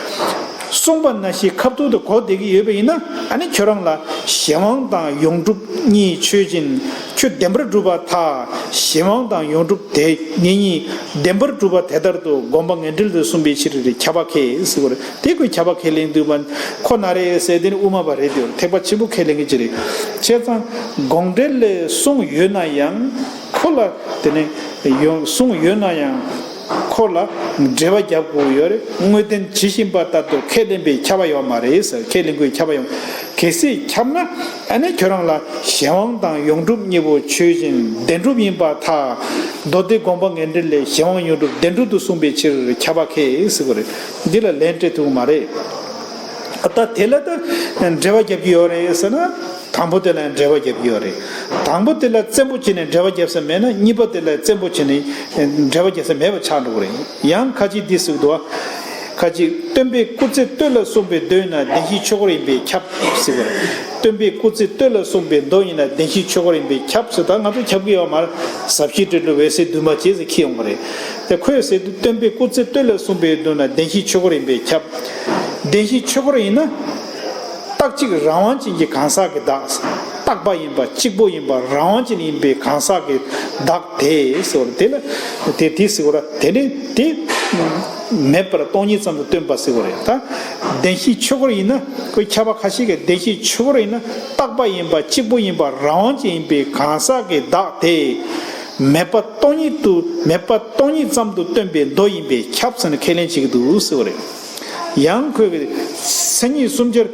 གསུངས་པ་ནང་བཞིན་ཁ་ཐུག་ཏུ་གོ་བདེ་གི་ཡོད་པ་ཡིན་ན། ཨ་ནི་ཁྱོད་རང་ལ་གཞན་དབང་དང་ཡོངས་གྲུབ་གཉིས་ཆོས་ཅན། ཁྱོད་བདེན་པར་གྲུབ་པར་ཐལ། གཞན་དབང་དང་ཡོངས་གྲུབ་དེ་གཉིས་གཉིས་བདེན་པར་གྲུབ་པ་དེ་ལྟར་དུ་དགོངས་པ་ངེས་འགྲེལ་དུ་གསུངས་པའི་ཕྱིར་རེད། ཁྱབ་པ་ཁས་ཟེར་བ་རེད། དེ་ཁོས་ཁྱབ་པ་ཁས་ལེན་དུས་མ་ཁོ་ན་རེ་ཟེར་དེ་ནི་དབུ་མ་པ་རེད་དེ། ཐེག་པ་ཆེན་པོ་ཁས་ལེན་གྱི་ཅི་རེད། བྱས་ཙང་དགོངས་འགྲེལ་ལས་གསུངས་ཡོད་ན་ཡང་ཁོ་ལ་དེ་ནི་ཡོང་གསུངས་ཡོད་ན་ཡང་ཁོ་ལ་འགྲེལ་པ་རྒྱབ་དགོས་ཡོད་རེད། དངོས་བསྟན་ཇི་བཞིན་པ་ལྟར་དུ་ཁས་ལེན་པས་ཁྱབ་པ་ཡོད་མ་རེད་ཟེར། ཁས་ལེན་དགོས་ཁྱབ་པ་ཡོད། གལ་སྲིད་ཁྱབ་ན་ཨ་ནི་ཁྱོད་རང་ལ་གཞན་དབང་དང་ཡོངས་གྲུབ་གཉིས་པོ་ཆོས་ཅན་བདེན་གྲུབ་ཡིན་པར་ཐལ། མདོ་སྡེ་དགོངས་པ་ངེས་འགྲེལ་ལས་གཞན་དབང་ཡོངས་གྲུབ་བདེན་གྲུབ་ཏུ་གསུངས་པའི་ཕྱིར་ཁྱབ་པ་ཁས་ཟེར་དགོས་རེད། འདི་ལ་ལན་སྤྲད་ཐུབ་ཀྱི་མ་རེད། ད་དེ་ལ་ད་འགྲེལ་པ་རྒྱབ་ཀྱི་ཡོད་རེད་ཟེར་ན། དང་པོ་དེ་ལ་འགྲེལ་པ་རྒྱབ་ཀྱི་ཡོད་རེད། དང་པོ་དེ་ལ་བཙན་པོ་བྱས་ནས་འགྲེལ་པ་རྒྱབ་ས་མེད་ན། གཉིས་པ་དེ་ལ་བཙན་པོ་བྱས་ནས་འགྲེལ་པ་རྒྱབ་ས་མེད་པ་ཆགས་འགྲོ་གི་རེད། ཡང་ཁ་ཅིག་འདི་ཟེར་གྱི་འདུག་ཁ་ཅིག་སྟོན་པའི་སྐུ་ཚེ་སྟོད་ལ་གསུངས་པའི་མདོ་ཡིན་ན་བདེན་བཞིའི་ཆོས་འཁོར་ཡིན་པས་ཁྱབ་ཟེར་གྱི་རེད། སྟོན་པའི་སྐུ་ཚེ་སྟོད་ལ་གསུངས་པའི་མདོ་ཡིན་ན་བདེན་བཞིའི་ཆོས་འཁོར་ཡིན་པས་ཁྱབ་ཟེར། ད་ང་ཚོ་ཁྱབ་ཀྱི་ཡོད་མ་རེད། ཟབ་ཞི་སྤྲོས་བྲལ་འོད་གསལ་འདུས་མ་བྱས་ཟེར་ཁྱེར་ཡོང་གི་རེད། དེ་ཁོས་ཟེར་དུས་སྟོན་པའི་སྐུ་ཚེ་སྟོད་ལ་གསུངས་པའི་མདོ་ན་བདེན་བཞིའི་ཆོས་འཁོར་ཡིན་པས་ཁྱབ། བདེན་བཞིའི་ཆོས་འཁོར་ཡིན་ན། རྟག་གཅིག་རང་དབང་ཅན་གྱི་གང་ཟག་གི་བདག་རྟག་པ་ཡིན་པ། གཅིག་པོ་ཡིན་པ། རང་དབང་ཅན་ཡིན་པའི་གང་ཟག་གི་བདག་དེ་ཟེར་བ་དེ་ལ་དེ་དེ་ཟེར་བ་དེ་ནི་དེ་ མེད་པར་སྟོང་ཉིད་ཙམ་དུ་སྟོན་པ་ཟེར་བ་རེད། ད་བདེན་བཞིའི་ཆོས་འཁོར་ཡིན་ན། ཁོའི་མཁས་པ་ཁ་ཤས་ཀྱིས་བདེན་བཞིའི་ཆོས་འཁོར་ཡིན་ན་རྟག་པ་ཡིན་པ་གཅིག་པུ་ཡིན་པ་རང་དབང་ཅན་ཡིན་པའི་གང་ཟག་གི་བདག་དེ་མེད་པ་སྟོང་ཉིད་དུ། མེད་པ་སྟོང་ཉིད་ཙམ་དུ་སྟོན་པའི་མདོ་ཡིན་པས་ཁྱབ་ཟེར་ནས་ཁས་ལེན་བྱེད་ཀྱི་འདུག་ཟེར་བ་རེད། ཡང་ཁོས་མཚན་ཉིད་གསུམ་ཆར།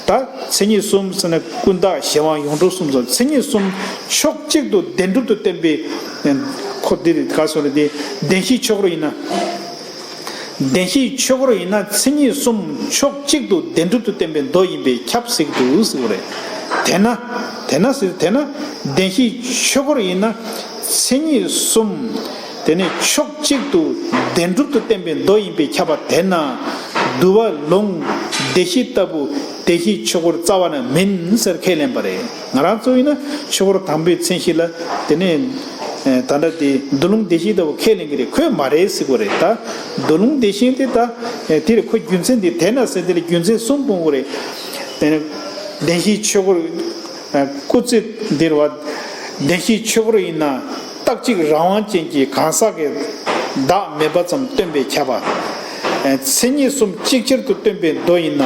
ད་མཚན་ཉིད་གསུམ་ཟེར་ན་ཀུན་བརྟགས་གཞན་དབང་ཡོངས་གྲུབ་གསུམ་སོགས་མཚན་ཉིད་གསུམ་ཕྱོགས་གཅིག་ཏུ་བདེན་གྲུབ་ཏུ་བསྟན་པའི། ཁོ་འདི་རེད། ག་སོ་རེད། དེ་བདེན་བཞིའི་ཆོས་འཁོར་ཡིན་ན། བདེན་བཞིའི་ཆོས་འཁོར་ཡིན་ན་མཚན་ཉིད་གསུམ་ཕྱོགས་གཅིག་ཏུ་བདེན་གྲུབ་ཏུ་བསྟན་པའི་མདོ་ཡིན་པས་ཁྱབ་ཟེར་གྱི་འདུག་ཟེར་བ་རེད། དེས་ན། དེས་ན་ཟེར། དེས་ན་བདེན་བཞིའི་ཆོས་འཁོར་ཡིན་ན་མཚན་ཉིད་གསུམ། དེ་ནས་ཕྱོགས་གཅིག་ཏུ་བདེན་གྲུབ་ཏུ་བསྟན་པའི་མདོ་ཡིན་པས་ཁྱབ་པ་དེས་ན། འདུལ་བ་ལུང་སྡེ་བཞི་ལྟ་བུ་བདེན་བཞིའི་ཆོས་འཁོར་རྩ་བ་ནས་མིན་ཟེར་ཁས་ལེན་པ་རེད། ང་རང་ཚོ་ཡིན་ན་ཆོས་འཁོར་དང་པོའི་མཚན་གཞི་ལ། དེ་ནས་ད་ལྟ་དེ་འདུལ་ལུང་སྡེ་བཞི་ལྟ་བུ་ཁས་ལེན་གྱི་རེད། ཁོས་མ་རེད་ཟེར་གྱི་རེད། ད་འདུལ་ལུང་སྡེ་བཞི་དེ་ད་དེ་རེད། ཁོ་རྒྱུ་མཚན་དེ་དེས་ན་ཟེར་དེ་ལ་རྒྱུ་མཚན་གསུམ་སྤུངས་གྱི་རེད། དེ་ནས་བདེན་བཞིའི་ཆོས་འཁོར། སྐུ་ཚེ་འདིར་བ། བདེན་བཞིའི་ཆོས་འཁོར་ཡིན་ན་རྟག་གཅིག་རང་དབང་ཅན་གྱི་གང་ཟག་གི་བདག་མེད་པ་ཙམ་སྟོན་པས་ཁྱབ་པ། མཚན་ཉིད་གསུམ་ཅིག་ཅར་དུ་སྟོན་པའི་མདོ་ཡིན་ན།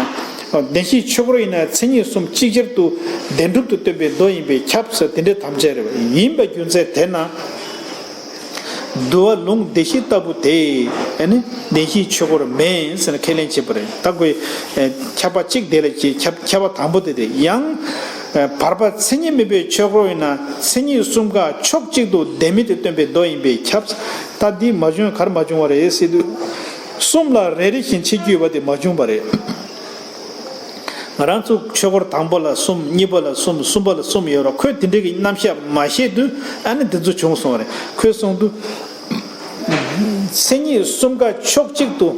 བདེན་བཞིའི་ཆོས་འཁོར་ཡིན་ན་མཚན་ཉིད་གསུམ་ཅིག་ཅར་དུ་བདེན་གྲུབ་ཏུ་སྟོན་པའི་མདོ་ཡིན་པས་ཁྱབ་ཟེར་དེ་འདྲའི་དམ་བཅའ་རེད་པ། ཡིན་པའི་རྒྱུ་མཚན་དེས་ན། འདུལ་བ་ལུང་སྡེ་བཞི་ལྟ་བུ་དེ་ཨ་ནི་བདེན་བཞིའི་ཆོས་འཁོར་མེད་ཟེར་ནས་ཁས་ལེན་བྱེད་པ་རེད། ད་ཁོས་ཁྱབ་པ་གཅིག་དེ་ལ་བྱེད། ཁྱབ་ཁྱབ་པ་དང་པོ་དེ་དེ་ཡང་། བར་པ་མཚན་ཉིད་མེད་པའི་ཆོས་འཁོར་ཡིན་ན་མཚན་ཉིད་གསུམ་ཀ་ཕྱོགས་གཅིག་ཏུ་བདེན་མེད་དུ་སྟོན་པའི་མདོ་ཡིན་པས་ཁྱབ། ད་འདི་མ་བྱུང་། ག་རེ་མ་བྱུང་བ་རེད་ཟེར་དུས། གསུམ་ལ་རེ་རེ་བཞིན་ཕྱེ་རྒྱུ་ཡོད་པ་དེ་མ་བྱུང་བ་རེད། ང་རང་ཚོ་ཆོས་འཁོར་དང་པོ་ལ་གསུམ། གཉིས་པ་ལ་གསུམ། གསུམ་པ་ལ་གསུམ་ཡོད་ར། ཁོས་དེ་འདྲའི་གི་རྣམ་གཞག་མ་བཤད་དུས་ཨ་ནི་འདི་ཚོ་བྱུང་སོང་བ་རེད། ཁོས་གསུངས་དུས། མཚན་ཉིད་གསུམ་ཀ་ཕྱོགས་གཅིག་ཏུ།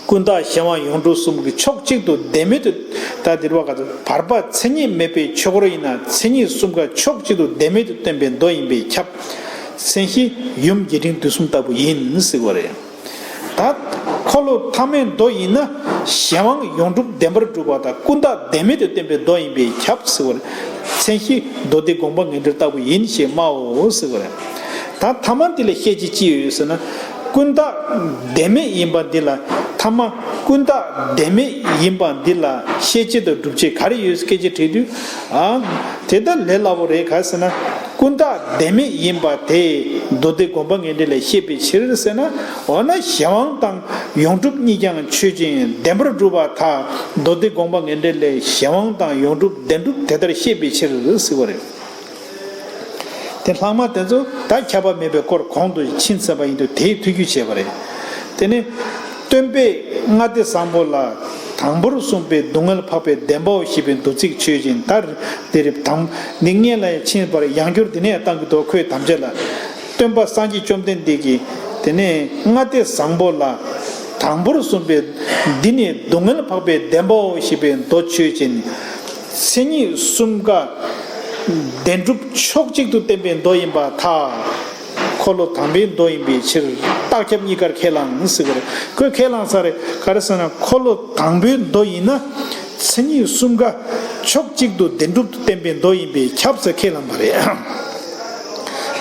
ཀུན་བརྟགས་གཞན་དབང་ཡོངས་གྲུབ་གསུམ་གྱི་ཕྱོགས་གཅིག་ཏུ་བདེན་མེད་དུ། ད་འདིར་བ་ག་ཚོད་བར་པ་མཚན་ཉིད་མེད་པའི་ཆོས་འཁོར་ཡིན་ན་མཚན་ཉིད་གསུམ་ཀ་ཕྱོགས་གཅིག་ཏུ་བདེན་མེད་དུ་སྟོན་པའི་མདོ་ཡིན་པས་ཁྱབ། མཚན་གཞི་ཡུམ་རྒྱས་འབྲིང་བསྡུས་གསུམ་ལྟ་བུ་ཡིན་ཟེར་བ་རེད། ད་འཁོར་ལོ་ཐ་མའི་མདོ་ཡིན་ན་གཞན་དབང་ཡོངས་གྲུབ་བདེན་པར་གྲུབ་པ་དང་ཀུན་བརྟགས་བདེན་མེད་དུ་བསྟན་པའི་མདོ་ཡིན་པས་ཁྱབ་ཟེར་བ་རེད། མཚན་གཞི་མདོ་སྡེ་དགོངས་པ་ངེས་འགྲེལ་ལྟ་བུ་ཡིན་ཞེས་སྨྲའོ་ཟེར་བ་རེད། ད་ཐ་མ་འདི་ལ་བཤད་རྒྱུ་ཅི་ཡོད་ཟེར་ན། ཀུན་བརྟགས་བདེན་མེད་ཡིན་པ་འདི་ལ། ཐ་མ་ཀུན་བརྟགས་བདེན་མེད་ཡིན་པ་འདི་ལ་བཤད་བྱེད་དང་སྒྲུབ་བྱེད་ག་རེ་ཡོད་སྐད་ཆ་དྲིས་དུས། ཨ། དེ་ལྟར་ལས་སླ་པོ་རེད། ག་རེ་ཟེར་ན། ཀུན་བརྟགས་བདེན་མེད་ཡིན་པ་དེ་མདོ་སྡེ་དགོངས་པ་ངེས་འགྲེལ་ལས་བཤད་པའི་ཕྱིར་ཟེར་ན། འོ་ན་གཞན་དབང་དང་ཡོངས་གྲུབ་གཉིས་ཀྱང་ཆོས་ཅན་བདེན་པར་གྲུབ་པར་ཐལ། མདོ་སྡེ་དགོངས་པ་ངེས་འགྲེལ་ལས་གཞན་དབང་དང་ཡོངས་གྲུབ་བདེན་གྲུབ་དེ་ལྟར་བཤད་པའི་ཕྱིར་ཟེར་བ་རེད། དེ་ལྷག་མ་དེ་ཚོ་ད་ཁྱབ་པ་མེད་པའི་སྐོར་གོང་དུ་ཕྱིན་ཚར་བ་ཡིན་དུས་དེའི་ཐུགས་རྒྱུད་བྱས་པ་རེད། དེ་ནས་སྟོན་པས་ལྔ་སྡེ་བཟང་པོ་ལ་དང་པོར་གསུངས་པའི་སྡུག་བསྔལ་འཕགས་པའི་བདེན་པའོ་ཞེས་པའི་མདོ་ཚིག་ཆོས་ཅན། ད་དེ་རེད། དང་འདི་སྔོན་ལ་ཡང་ཕྱིན་པར་ཡང་བསྐྱར་འདི་ནས་བཏང་གི་འདུག་ཁོས་དམ་བཅའ་ལ། སྟོན་པ་སངས་རྒྱས་བཅོམ་ལྡན་འདས་ཀྱིས་དེ་ནས་ལྔ་སྡེ་བཟང་པོ་ལ་དང་པོར་གསུངས་པའི་འདི་ནི་སྡུག་བསྔལ་འཕགས་པའི་བདེན་པའོ་ཞེས་པའི་མདོ་ཆོས་ཅན། མཚན་ཉིད་གསུམ་ཀ་བདེན་གྲུབ་ཕྱོགས་གཅིག་ཏུ་བསྟན་པའི་མདོ་ཡིན་པར་ཐལ། འཁོར་ལོ་དང་པོའི་མདོ་ཡིན་པའི་ཕྱིར། རྟགས་ཁྱབ་གཉིས་ཀར་ཁས་བླངས་ཟེར་བ་རེད། ཁོས་ཁས་བླངས་ས་རེད། ག་རེ་ཟེར་ན། འཁོར་ལོ་དང་པོའི་མདོ་ཡིན་ན་མཚན་ཉིད་གསུམ་ཀ་ཕྱོགས་གཅིག་ཏུ་བདེན་གྲུབ་ཏུ་བསྟན་པའི་མདོ་ཡིན་པས་ཁྱབ་ཟེར་ཁས་བླངས་པ་རེད།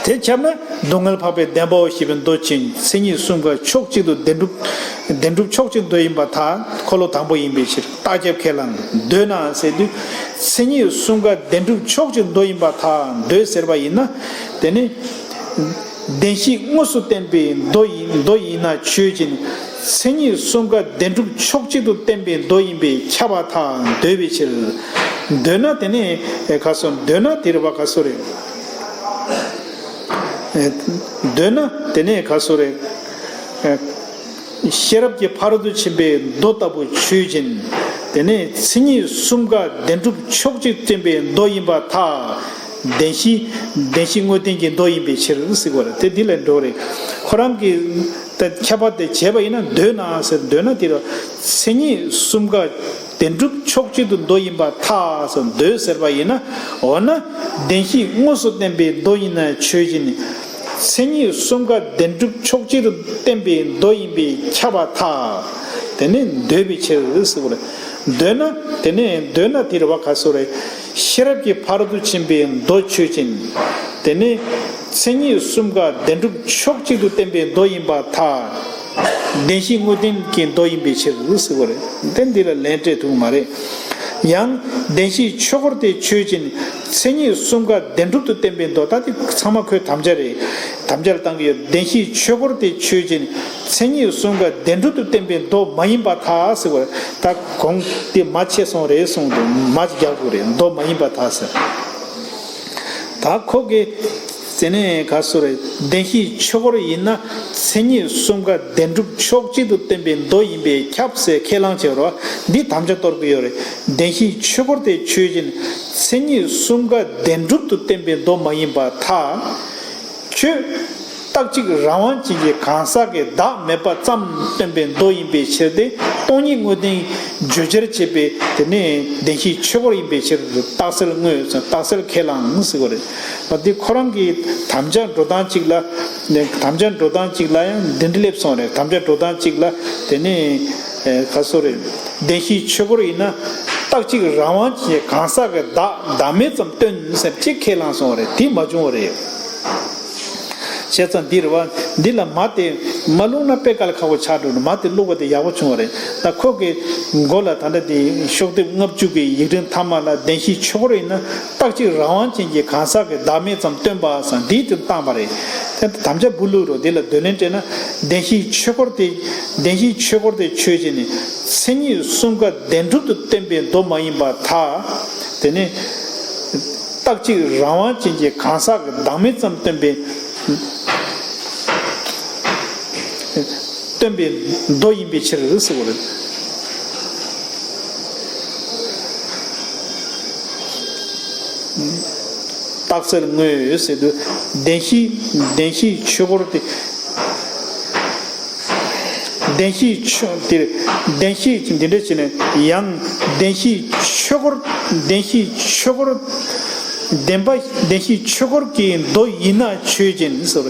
དེ་ཁྱབ་ན་སྡུག་བསྔལ་འཕགས་པའི་བདེན་པའོ་ཞེས་པའི་མདོ་ཆོས་ཅན། མཚན་ཉིད་གསུམ་ཀ་ཕྱོགས་གཅིག་ཏུ་བདེན་གྲུབ། བདེན་གྲུབ་ཕྱོགས་གཅིག་མདོ་ཡིན་པར་ཐལ། འཁོར་ལོ་དང་པོ་ཡིན་པའི་ཕྱིར། རྟགས་ཁྱབ་ཁས་བླངས། འདོད་ན་ཟེར་དུས། མཚན་ཉིད་གསུམ་ཀ་བདེན་གྲུབ་ཕྱོགས་གཅིག་མདོ་ཡིན་པར་ཐལ། འདོད་ཟེར་བ་ཡིན་ན། དེ་ནི་བདེན་བཞི་དངོས་སུ་བསྟན་པའི་མདོ་ཡིན། མདོ་ཡིན་ན་ཆོས་ཅན། མཚན་ཉིད་གསུམ་ཀ་བདེན་གྲུབ་ཕྱོགས་གཅིག་ཏུ་བསྟན་པའི་མདོ་ཡིན་པས་ཁྱབ་པར་ཐལ། འདོད་པའི་ཕྱིར། འདོད་ན་དེ་ནི་ག་སོ། འདོད་ན་དེ་རེད་པ། ག་སོ་རེད། འདོད་ན་དེ་ནི་ག་སོ་རེད། ཤེས་རབ་ཀྱི་ཕ་རོལ་ཏུ་ཕྱིན་པའི་མདོ་ལྟ་བུ་ཆོས་ཅན། དེ་ནས་མཚན་ཉིད་གསུམ་ཀ་བདེན་གྲུབ་ཕྱོགས་གཅིག་བསྟན་པའི་མདོ་ཡིན་པར་ཐལ། བདེན་བཞི། བདེན་བཞི་དངོས་བསྟན་གྱི་མདོ་ཡིན་པའི་ཕྱིར་ཟེར་བ་རེད། དེ་འདི་ལ་འགྲོ་རེད། ཁོ་རང་གི་ད་ཁྱབ་པ་དེ་བྱས་པ་ཡིན་ན། འདོད་ན་ཟེར། འདོད་ན་དེ་རེད། མཚན་ཉིད་གསུམ་ཀ་བདེན་གྲུབ་ཕྱོགས་གཅིག་ཏུ་མདོ་ཡིན་པར་ཐལ་ཟེར། འདོད་ཟེར་བ་ཡིན་ན། འོ་ན་བདེན་བཞི་དངོས་སུ་བསྟན་པའི་མདོ་ཡིན་ན་ཆོས་ཅན། མཚན་ཉིད་གསུམ་ཀ་བདེན་གྲུབ་ཕྱོགས་གཅིག་ཏུ་བསྟན་པའི་མདོ་ཡིན་པས་ཁྱབ་པར་ཐལ། དེ་ནི་འདོད་པའི་ཕྱིར་ཟེར་བ་རེད། འདོད་ན་དེ་ནི་འདོད་ན་དེ་རེད་པ། ག་སོ་རེད། ཤེས་རབ་ཀྱི་ཕ་རོལ་ཏུ་ཕྱིན་པའི་མདོ་ཆོས་ཅན། དེ་ནི་མཚན་ཉིད་གསུམ་ཀ་བདེན་གྲུབ་ཕྱོགས་གཅིག་ཏུ་བསྟན་པའི་མདོ་ཡིན་པར་ཐལ། བདེན་བཞིའི་དངོས་བསྟན་གྱི་མདོ་ཡིན་པའི་ཕྱིར་ཟེར་བ་རེད། དེ་འདི་ལ་ལན་སྤྲད་ཐུབ་མ་རེད། ཡང་བདེན་བཞིའི་ཆོས་འཁོར་དེ་ཆོས་ཅན། མཚན་ཉིད་གསུམ་ཀ་བདེན་གྲུབ་ཏུ་བསྟན་པའི་མདོ། ད་དེ་ཚང་མ་ཁོའི་དམ་བཅའ་རེད། དམ་བཅའ་ལ་བཏང་གི་ཡོད། བདེན་བཞིའི་ཆོས་འཁོར་དེ་ཆོས་ཅན། མཚན་ཉིད་གསུམ་ཀ་བདེན་གྲུབ་ཏུ་བསྟན་པའི་མདོ་མ་ཡིན་པར་ཐལ་ཟེར་བ་རེད། ད་གོང་དེ་མ་ཆད་སོང་རེད་གསུངས་འདུག་མ་ཅིག་རྒྱག་དགོས་རེད། མདོ་མ་ཡིན་པར་ཐལ་ཟེར། ད་ཁོ་གིས་དེ་ནས་ག་སོ་རེད། བདེན་བཞིའི་ཆོས་འཁོར་ཡིན་ན་མཚན་ཉིད་གསུམ་ཀ་བདེན་གྲུབ་ཕྱོགས་གཅིག་ཏུ་བསྟན་པའི་མདོ་ཡིན་པས་ཁྱབ་ཟེར་ཁས་བླངས་བྱས་རོགས། འདི་དམ་བཅའ་གཏོར་གྱི་ཡོད་རེད། བདེན་བཞིའི་ཆོས་འཁོར་དེ་ཆོས་ཅན། མཚན་ཉིད་གསུམ་ཀ་བདེན་གྲུབ་ཏུ་བསྟན་པའི་མདོ་མ་ཡིན་པར་ཐལ། ཁྱོད་རྟག་གཅིག་རང་དབང་ཅན་གྱི་གང་ཟག་གི་བདག་མེད་པ་ཙམ་སྟོན་པའི་མདོ་ཡིན་པའི་ཕྱིར་ཏེ། སྟོང་ཉིད་དངོས་བསྟན་བརྗོད་བྱར་བྱེད་པའི་དེ་ནི་བདེན་བཞིའི་ཆོས་འཁོར་ཡིན་པའི་ཕྱིར། རྟགས་གསལ་དངོས་སམ་རྟགས་གསལ་ཁས་བླངས་ཟེར་བ་རེད། བ་འདི་ཁོ་རང་གི་དམ་བཅའ་འགྲོ་སྟངས་གཅིག་ལ། དམ་བཅའ་འགྲོ་སྟངས་གཅིག་ལ་ཡང་འདི་འདྲ་སླེབས་སོང་རེད། དམ་བཅའ་འགྲོ་སྟངས་གཅིག་ལ་དེ་ནི་ཨེ་ག་སོ་རེད། བདེན་བཞིའི་ཆོས་འཁོར་ཡིན་ན་རྟག་གཅིག་རང་དབང་ཅན་གྱི་གང་ཟག་གི་བདག་བདག་མེད་ཙམ་སྟོན་ཟེར་གཅིག་ཁས་བླངས་སོང་བ་རེད། དེ་མ་བྱུང་བ་རེད། བྱས་ཙང་འདི་རེད་བ། འདི་ལ་མ་དེ་མ་བླུགས་ན་དཔེ་དཀའ་ལས་ཁག་པོ་ཆགས་འགྲོ་འདུག་མ་དེ་བླུགས་པ་དེ་ཡག་པོ་བྱུང་བ་རེད། ད་ཁོ་གི་མགོ་ལ་ད་ལྟ་དེ་ཤོག་ལྡེབ་ལྔ་བཅུ་གི་ཡིག་ཕྲེང་ཐ་མ་ལ་བདེན་བཞིའི་ཆོས་འཁོར་ཡིན་ན་རྟག་གཅིག་རང་དབང་ཅན་གྱི་གང་ཟག་གི་བདག་མེད་ཙམ་སྟོན་པ་སམ་འདིའི་དོན་བཏང་བ་རེད། དེ་དམ་བཅའ་བུ་བླུགས་རོགས། འདི་ལ་འདོད་ལན་སྤྲད་ན། བདེན་བཞིའི་ཆོས་འཁོར་དེ། བདེན་བཞིའི་ཆོས་འཁོར་དེ་ཆོས་ཅན། མཚན་ཉིད་གསུམ་ཀ་བདེན་གྲུབ་ཏུ་བསྟན་པའི་མདོ་མ་ཡིན་པར་ཐལ། དེ་ནི་རྟག་གཅིག་རང་དབང་ཅན་གྱི་གང་ཟག་གི་བདག་མེད་ཙམ་སྟོན་པའི། སྟོན་པའི་མདོ་ཡིན་པའི་ཕྱིར་ཟེར་བ་རེད། རྟགས་གསལ་དངོས་ཟེར་དུས། བདེན་བཞི། བདེན་བཞིའི་ཆོས་འཁོར་དེ། བདེན་བཞིའི་ཆོས་དེ། བདེན་བཞི་འདི་འདྲ་བྱས་ནས་ཡང་བདེན་བཞིའི་ཆོས་འཁོར། བདེན་བཞིའི་ཆོས་འཁོར། བདེན་པ། བདེན་བཞིའི་ཆོས་འཁོར་གྱི་མདོ་ཡིན་ན་ཆོས་ཅན་ཟེར།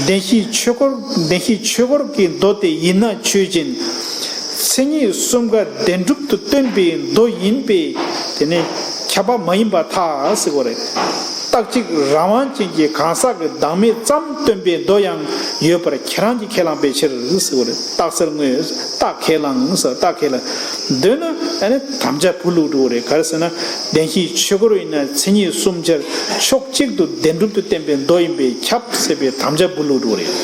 བདེན་བཞིའི་ཆོས་འཁོར། བདེན་བཞིའི་ཆོས་འཁོར་གྱི་མདོ་དེ་ཡིན་ན་ཆོས་ཅན། མཚན་ཉིད་གསུམ་ཀ་བདེན་གྲུབ་ཏུ་སྟོན་པའི་མདོ་ཡིན་པས་དེ་ནི་ཁྱབ་པ་མ་ཡིན་པར་ཐལ་ཟེར་བ་རེད། རྟག་གཅིག་རང་དབང་ཅན་གྱི་གང་ཟག་གི་བདག་མེད་ཙམ་སྟོན་པའི་མདོ་ཡང་ཡོད་པར་ཁྱེད་རང་གིས་ཁས་བླངས་པའི་ཕྱིར་ཟེར་བ་རེད། རྟགས་གསལ་དངོས། རྟགས་ཁས་བླངས་ཟེར། རྟགས་ཁས་བླངས། འདོད་ན་ཨ་ནི་དམ་བཅའ་བུ་བླུགས་འགྲོ་གི་རེད། ག་རེ་ཟེར་ན། བདེན་བཞིའི་ཆོས་འཁོར་ཡིན་ན་མཚན་ཉིད་གསུམ་ཆར་ཕྱོགས་གཅིག་ཏུ་བདེན་གྲུབ་ཏུ་བསྟན་པའི་མདོ་ཡིན་པས་ཁྱབ་ཟེར་བའི་དམ་བཅའ་བུ་བླུགས་འགྲོ་གི་རེད།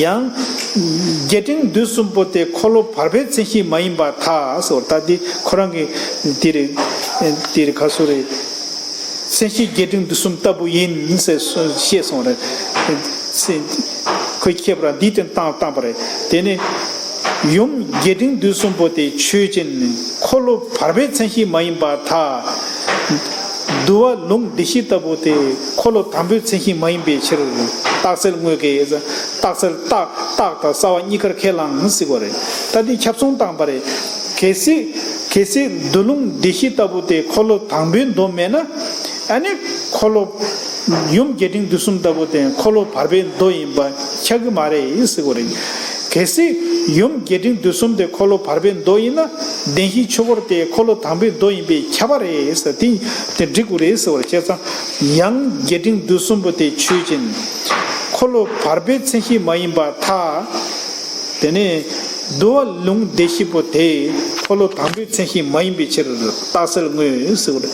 ཡང་། རྒྱས་འབྲིང་བསྡུས་གསུམ་པོ་དེ་འཁོར་ལོ་བར་པའི་མཚན་གཞི་མ་ཡིན་པར་ཐལ་ཟེར་བ། ད་འདི་ཁོ་རང་གི་འདི་རེད། འདི་རེད། ག་སོ་རེད། མཚན་གཞི་རྒྱས་འབྲིང་བསྡུས་གསུམ་ལྟ་བུ་ཡིན་ཟེར་བཤད་སོང་རེད། ཁོས་ཁྱད་པར་འདིའི་དོན་བཏང་བཏང་པ་རེད། དེ་ནི་ཡུམ་རྒྱས་འབྲིང་བསྡུས་གསུམ་པོ་དེ་ཆོས་ཅན། འཁོར་ལོ་བར་པའི་མཚན་གཞི་མ་ཡིན་པར་ཐལ། འདུལ་བ་ལུང་སྡེ་བཞི་ལྟ་བུ་དེ་འཁོར་ལོ་དང་པོའི་མཚན་གཞི་མ་ཡིན་པའི་ཕྱིར། རྟགས་གསལ་དངོས་ཀྱི། རྟགས་གསལ། རྟགས། རྟགས་དང་རྩ་བ་གཉིས་ཀར་ཁས་བླངས་ཟེར་བ་རེད། ད་འདི་ཁྱབ་གསུམ་བཏང་པ་རེད། གལ་སྲིད། གལ་སྲིད་འདུལ་ལུང་སྡེ་བཞི་ལྟ་བུ་དེ་འཁོར་ལོ་དང་པོའི་མདོ་མེད་ན། ཨ་ནི་འཁོར་ལོ། ཡུམ་རྒྱས་འབྲིང་བསྡུས་གསུམ་ལྟ་བུ་དེ་འཁོར་ལོ་བར་པའི་མདོ་ཡིན་པ་ཆགས་ཀྱི་མ་རེད་ཟེར་བ་རེད། གལ་སྲིད་ཡུམ་རྒྱས་འབྲིང་བསྡུས་གསུམ་དེ་འཁོར་ལོ་བར་པའི་མདོ་ཡིན་ན། བདེན་བཞིའི་ཆོས་འཁོར་དེ་འཁོར་ལོ་དང་པོའི་མདོ་ཡིན་པས་ཁྱབ་པ་རེད་ཟེར། དེ་དེ་འགྲིག་གི་རེད་ཟེར་བ་རེད། བྱས་ཙང་ཡང་རྒྱས་འབྲིང་བསྡུས་གསུམ་པོ་དེ་ཆོས་ཅན། འཁོར་ལོ་བར་པའི་མཚན་གཞི་མ་ཡིན་པར་ཐལ། དེ་ནས་འདུལ་བ་ལུང་སྡེ་བཞི་པོ་དེ་འཁོར་ལོ་དང་པོའི་མཚན་གཞི་མ་ཡིན་པའི་ཕྱིར། རྟགས་གསལ་དངོས་ཟེར་བ་རེད།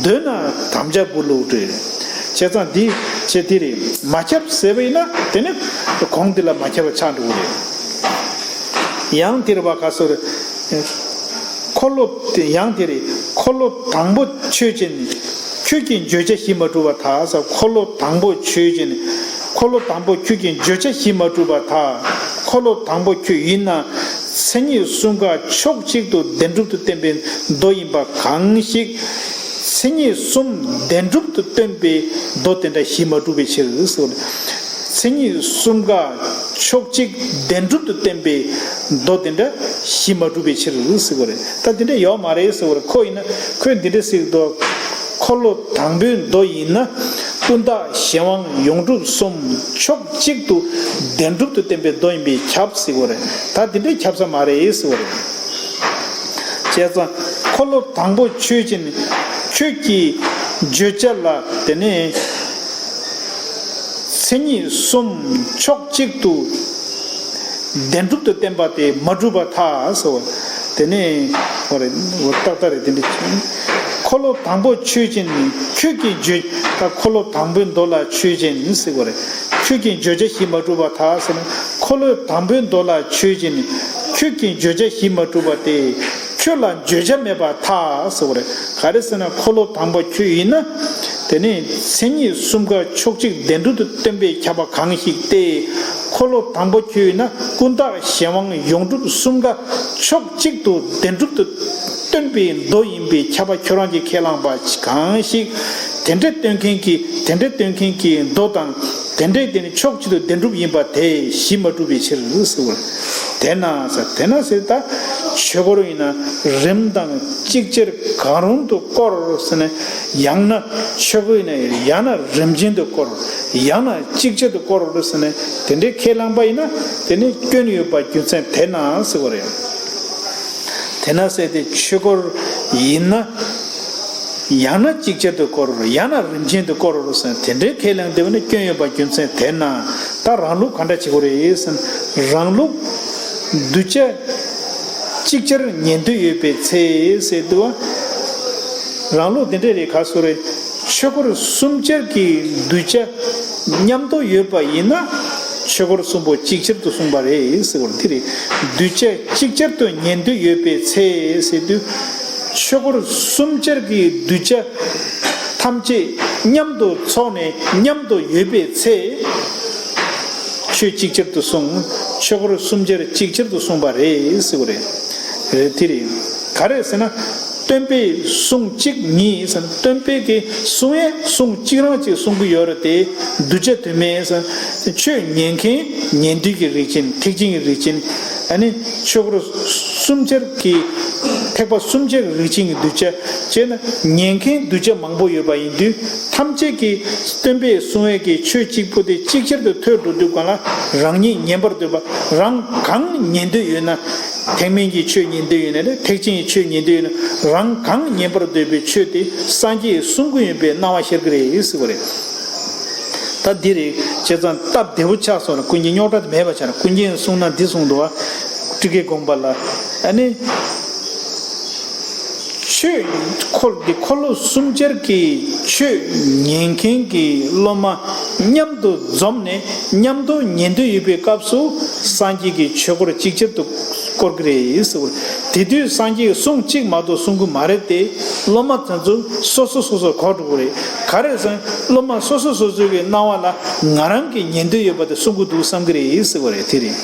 འདོད་ན་དམ་བཅའ་བུ་བླུགས་འགྲོ། བྱས་ཙང་འདི་བྱས་དེ་རེད། མ་ཁྱབ་ཟེར་བ་ཡིན་ན་དེ་ནི་གོང་འདི་ལ་མ་ཁྱབ་པ་ཆགས་འགྲོ་གི་རེད། ཡང་དེར་བ་ག་སོ་རེད། འཁོར་ལོ་དེ་ཡང་དེ་རེད། འཁོར་ལོ་དང་པོ་ཆོས་ཅན། ཁྱོད་ཀྱིས་བརྗོད་བྱ་གཞི་མ་གྲུབ་པར་ཐལ་ཟེར། འཁོར་ལོ་དང་པོ་ཆོས་ཅན། འཁོར་ལོ་དང་པོ་ཁྱོད་ཀྱིས་བརྗོད་བྱ་གཞི་མ་གྲུབ་པར་ཐལ། འཁོར་ལོ་དང་པོ་ཁྱོད་ཡིན་ན། མཚན་ཉིད་གསུམ་ཀ་ཕྱོགས་གཅིག་ཏུ་བདེན་གྲུབ་ཏུ་བསྟན་པའི་མདོ་ཡིན་པ་གང་ཞིག་མཚན་ཉིད་གསུམ་བདེན་གྲུབ་ཏུ་སྟོན་པའི་མདོ་དེ་འདྲ་གཞི་མ་གྲུབ་པའི་ཕྱིར་ཟེར། མཚན་ཉིད་གསུམ་ཀ་ཕྱོགས་གཅིག་བདེན་གྲུབ་ཏུ་བསྟན་པའི་མདོ་དེ་འདྲ་གཞི་མ་གྲུབ་པའི་ཕྱིར་ཟེར་བ་རེད། ད་དེ་འདྲ་ཡོད་མ་རེད་ཟེར་བ་རེད། ཁོ་ཡིན་ན་ཁོས་འདི་འདྲ་ཟེར་གི་འདུག་འཁོར་ལོ་དང་པོའི་མདོ་ཡིན་ན། ཀུན་བཏགས་གཞན་དབང་ཡོངས་གྲུབ་གསུམ་ཕྱོགས་གཅིག་ཏུ་བདེན་གྲུབ་ཏུ་བསྟན་པའི་མདོ་ཡིན་པས་ཁྱབ་ཟེར་བ་རེད། ད་དེ་འདྲ་ཁྱབ་ས་མ་རེད་ཟེར་བ་རེད། བྱས་ཙང་འཁོར་ལོ་དང་པོ་ཆོས་ཅན། ཁྱོད་ཀྱིས་བརྗོད་བྱ་ལ་དེ་ནས་ མཚན་ཉིད་གསུམ་ཕྱོགས་གཅིག་ཏུ་བདེན་གྲུབ་ཏུ་བསྟན་པ་དེ་མ་གྲུབ་པར་ཐལ་ཟེར་བ། དེ་ནས་འོ་རེད། འོ་ཏག་ཏག་རེད། དེ་འདྲ་འཁོར་ལོ་དང་པོ་ཆོས་ཅན། ཁྱོད་ཀྱི་བརྗོད། ད་འཁོར་ལོ་དང་པོའི་མདོ་ལ་ཆོས་ཅན་ཟེར་བ་རེད། ཁྱོད་ཀྱི་བརྗོད་བྱ་བཞི་མ་གྲུབ་པར་ཐལ་ཟེར་ན། འཁོར་ལོ་དང་པོའི་མདོ་ལ་ཆོས་ཅན། ཁྱོད་ཀྱི་བརྗོད་བྱ་བཞི་མ་གྲུབ་པ་དེ། ཁྱོད་ལ་བརྗོད་བྱ་མེད་པར་ཐལ་ཟེར་བ་རེད། ག་རེ་ཟེར་ན། འཁོར་ལོ་དང་པོ་ཁྱོད་ཡིན་ན། དེ་ནི་མཚན་ཉིད་གསུམ་ཀ་ཕྱོགས་གཅིག་བདེན་གྲུབ་ཏུ་སྟོན་པས་ཁྱབ་པ་གང་ཞིག་སྟེ། འཁོར་ལོ་དང་པོ་ཁྱོད་ཡིན་ན། ཀུན་བརྟགས་གཞན་དབང་ཡོངས་གྲུབ་གསུམ་ཀ་ཕྱོགས་གཅིག་ཏུ་བདེན་གྲུབ་ཏུ་སྟོན་པའི་མདོ་ཡིན་པས་ཁྱབ་པ་ཁྱོད་རང་གིས་ཁས་བླངས་པ་གང་ཞིག་དེ་འདྲ་སྟོན་མཁན་གྱི། དེ་འདྲ་སྟོན་མཁན་གྱི་མདོ་དང་། དེ་འདྲའི་དེ་ནི་ཕྱོགས་གཅིག་ཏུ་བདེན་གྲུབ་ཡིན་པ་དེ་གཞི་མ་གྲུབ་པའི་ཕྱིར་ཟེར་བ། དེས་ན་ཟེར། དེས་ན་ཟེར། ད་ཆོས་འཁོར་ཡིན་ན་རིམ་དང་ཅིག་ཅར་གང་རུང་དུ་བསྐོར་ཟེར་ནས། ཡང་ན་ཆོས་འཁོར་ཡིན་ན་ཡང་ན་རིམ་ཅན་དུ་བསྐོར། ཡང་ན་ཅིག་ཅར་དུ་བསྐོར་ཟེར་ནས། དེ་འདྲའི་ཁས་བླངས་པ་ཡིན་ན། དེ་ནི་སྐྱོན་ཡོད་པ་རྒྱུ་མཚན་དེས་ན་ཟེར་བ་རེད། དེས་ན་ཟེར་ཏེ། ཆོས་འཁོར་ཡིན་ན། ཡང་ན་ཅིག་ཅར་དུ་བསྐོར། ཡང་ན་རིམ་ཅན་དུ་བསྐོར་ཟེར། དེ་འདྲའི་ཁས་ལེན་དེ་བས་ན་སྐྱོན་ཡོད་པ་རྒྱུ་མཚན་དེས་ན། ད་རང་ལུགས་ག་འདྲ་བྱེད་དགོས་རེད་ཟེར་ན། རང་ལུགས་གདུལ་བྱ་ཅིག་ཅར་ཉན་འདོད་ཡོད་པའི་ཚེ་ཟེར་དུས། རང་ལུགས་འདི་འདྲ་རེད། ག་སོ་རེད། ཆོས་འཁོར་གསུམ་ཆར་གྱི་གདུལ་བྱ་མཉམ་དུ་ཡོད་པ་ཡིན་ན། ཆོས་འཁོར་གསུམ་པོ་ཅིག་ཅར་དུ་གསུངས་པ་རེད་ཟེར་བ་དེ་རེད། གདུལ་བྱ་ཅིག་ཅར་དུ་ཉན་འདོད་ཡོད་པའི་ཚེ་ཟེར་དུས། ཆོས་འཁོར་གསུམ་ཆར་གྱི་གདུལ་བྱ་ཐམས་ཅད་མཉམ་དུ་ཚོགས་ནས་མཉམ་དུ་ཡོད་པའི་ཚེ། ཆོས་ཅིག་ཅར་དུ་གསུངས། ཆོས་འཁོར་གསུམ་ཆར་ཅིག་ཅར་དུ་གསུངས་པ་རེད་ཟེར་བ་རེད། རེད། དེ་རེད། ག་རེ་ཟེར་ན། སྟོན་པས་གསུང་གཅིག་ཉིད་ཟེར་ན། སྟོན་པས་ཀྱི་གསུང་ཡང་གསུང་གཅིག་རང་གཅིག་གསུང་གི་ཡོད་རེད་དེ། གདུལ་བྱ་དུ་མས་ཟེར་ན། ཆོས་ཉན་མཁན་ཉན་འདོད་ཀྱི་རིགས་ཅན། ཐེག་ཆེན་གྱི་རིགས་ཅན། ཨ་ནི་ཆོས་འཁོར་གསུམ་ཆར་གྱི། ཐེག་པ་གསུམ་ཆར་གྱི་རིགས་ཅན་གྱི་གདུལ་བྱ། བྱས་ན་ཉན་མཁན་གདུལ་བྱ་མང་པོ་ཡོད་པ་ཡིན་དུས། ཐམས་ཅད་ཀྱིས་སྟོན་པས་གསུང་བའི་གི་ཆོས་གཅིག་པུ་དེ་ཅིག་ཅར་དུ་ཐོས་འགྲོ་དུས་གང་ལ་རང་ཉིད་ཉན་པར་འདོད་པ། རང་གང་ཉན་འདོད་ཡོད་ན། ཐེག་དམན་གྱི་ཆོས་ཉན་འདོད་ཡོད་ན་རེད། ཐེག་ཆེན་གྱི་ཆོས་ཉན་འདོད་ཡོད་ན། རང་གང་ཉན་པར་འདོད་པའི་ཆོས་དེ་སངས་རྒྱས་གསུང་གི་ཡོད་པའི་སྣང་བ་ཤར་གི་རེད་ཟེར་བ་རེད། ད་འདི་རེད། བྱས་ཙང་སྟབས་བདེ་པོ་ཆགས་སོང་ལ། ཀུན་མཁྱེན་རྙོག་དྲ་དེ་མེད་པ་ཆགས་ལ། ཀུན་མཁྱེན་གསུང་ན་འདི་གསུང་འདུག་བ། ཊཱི་ཀའི་དགོངས་པ་ལ། ཨ་ནི། ཆོས་འཁོར་འདི་འཁོར་ལོ་གསུམ་ཆར་གྱི་ཆོས་ཉན་མཁན་གྱི་སློབ་མ་མཉམ་དུ་འཛོམས་ནས་མཉམ་དུ་ཉན་འདོད་ཡོད་པའི་སྐབས་སུ། སངས་རྒྱས་ཀྱི་ཆོས་འཁོར་ཅིག་ཅར་དུ་བསྐོར་གྱི་རེད་ཟེར་བ། དེ་དུས་སངས་རྒྱས་ཀྱི་གསུང་གཅིག་མ་གཏོགས་གསུང་གི་མ་རེད་དེ། སློབ་མ་དེ་ཚོ་སོ་སོ་སོ་སོར་གོ་འགྲོ་གི་རེད། ག་རེ་ཟེར་ན། སློབ་མ་སོ་སོ་སོ་སོའི་གི་སྣང་བ་ལ་ང་རང་གིས་ཉན་འདོད་ཡོད་པ་དེ་གསུང་གི་འདུག་བསམ་གི་རེད་ཟེར་བ་རེད། དེ་རེད།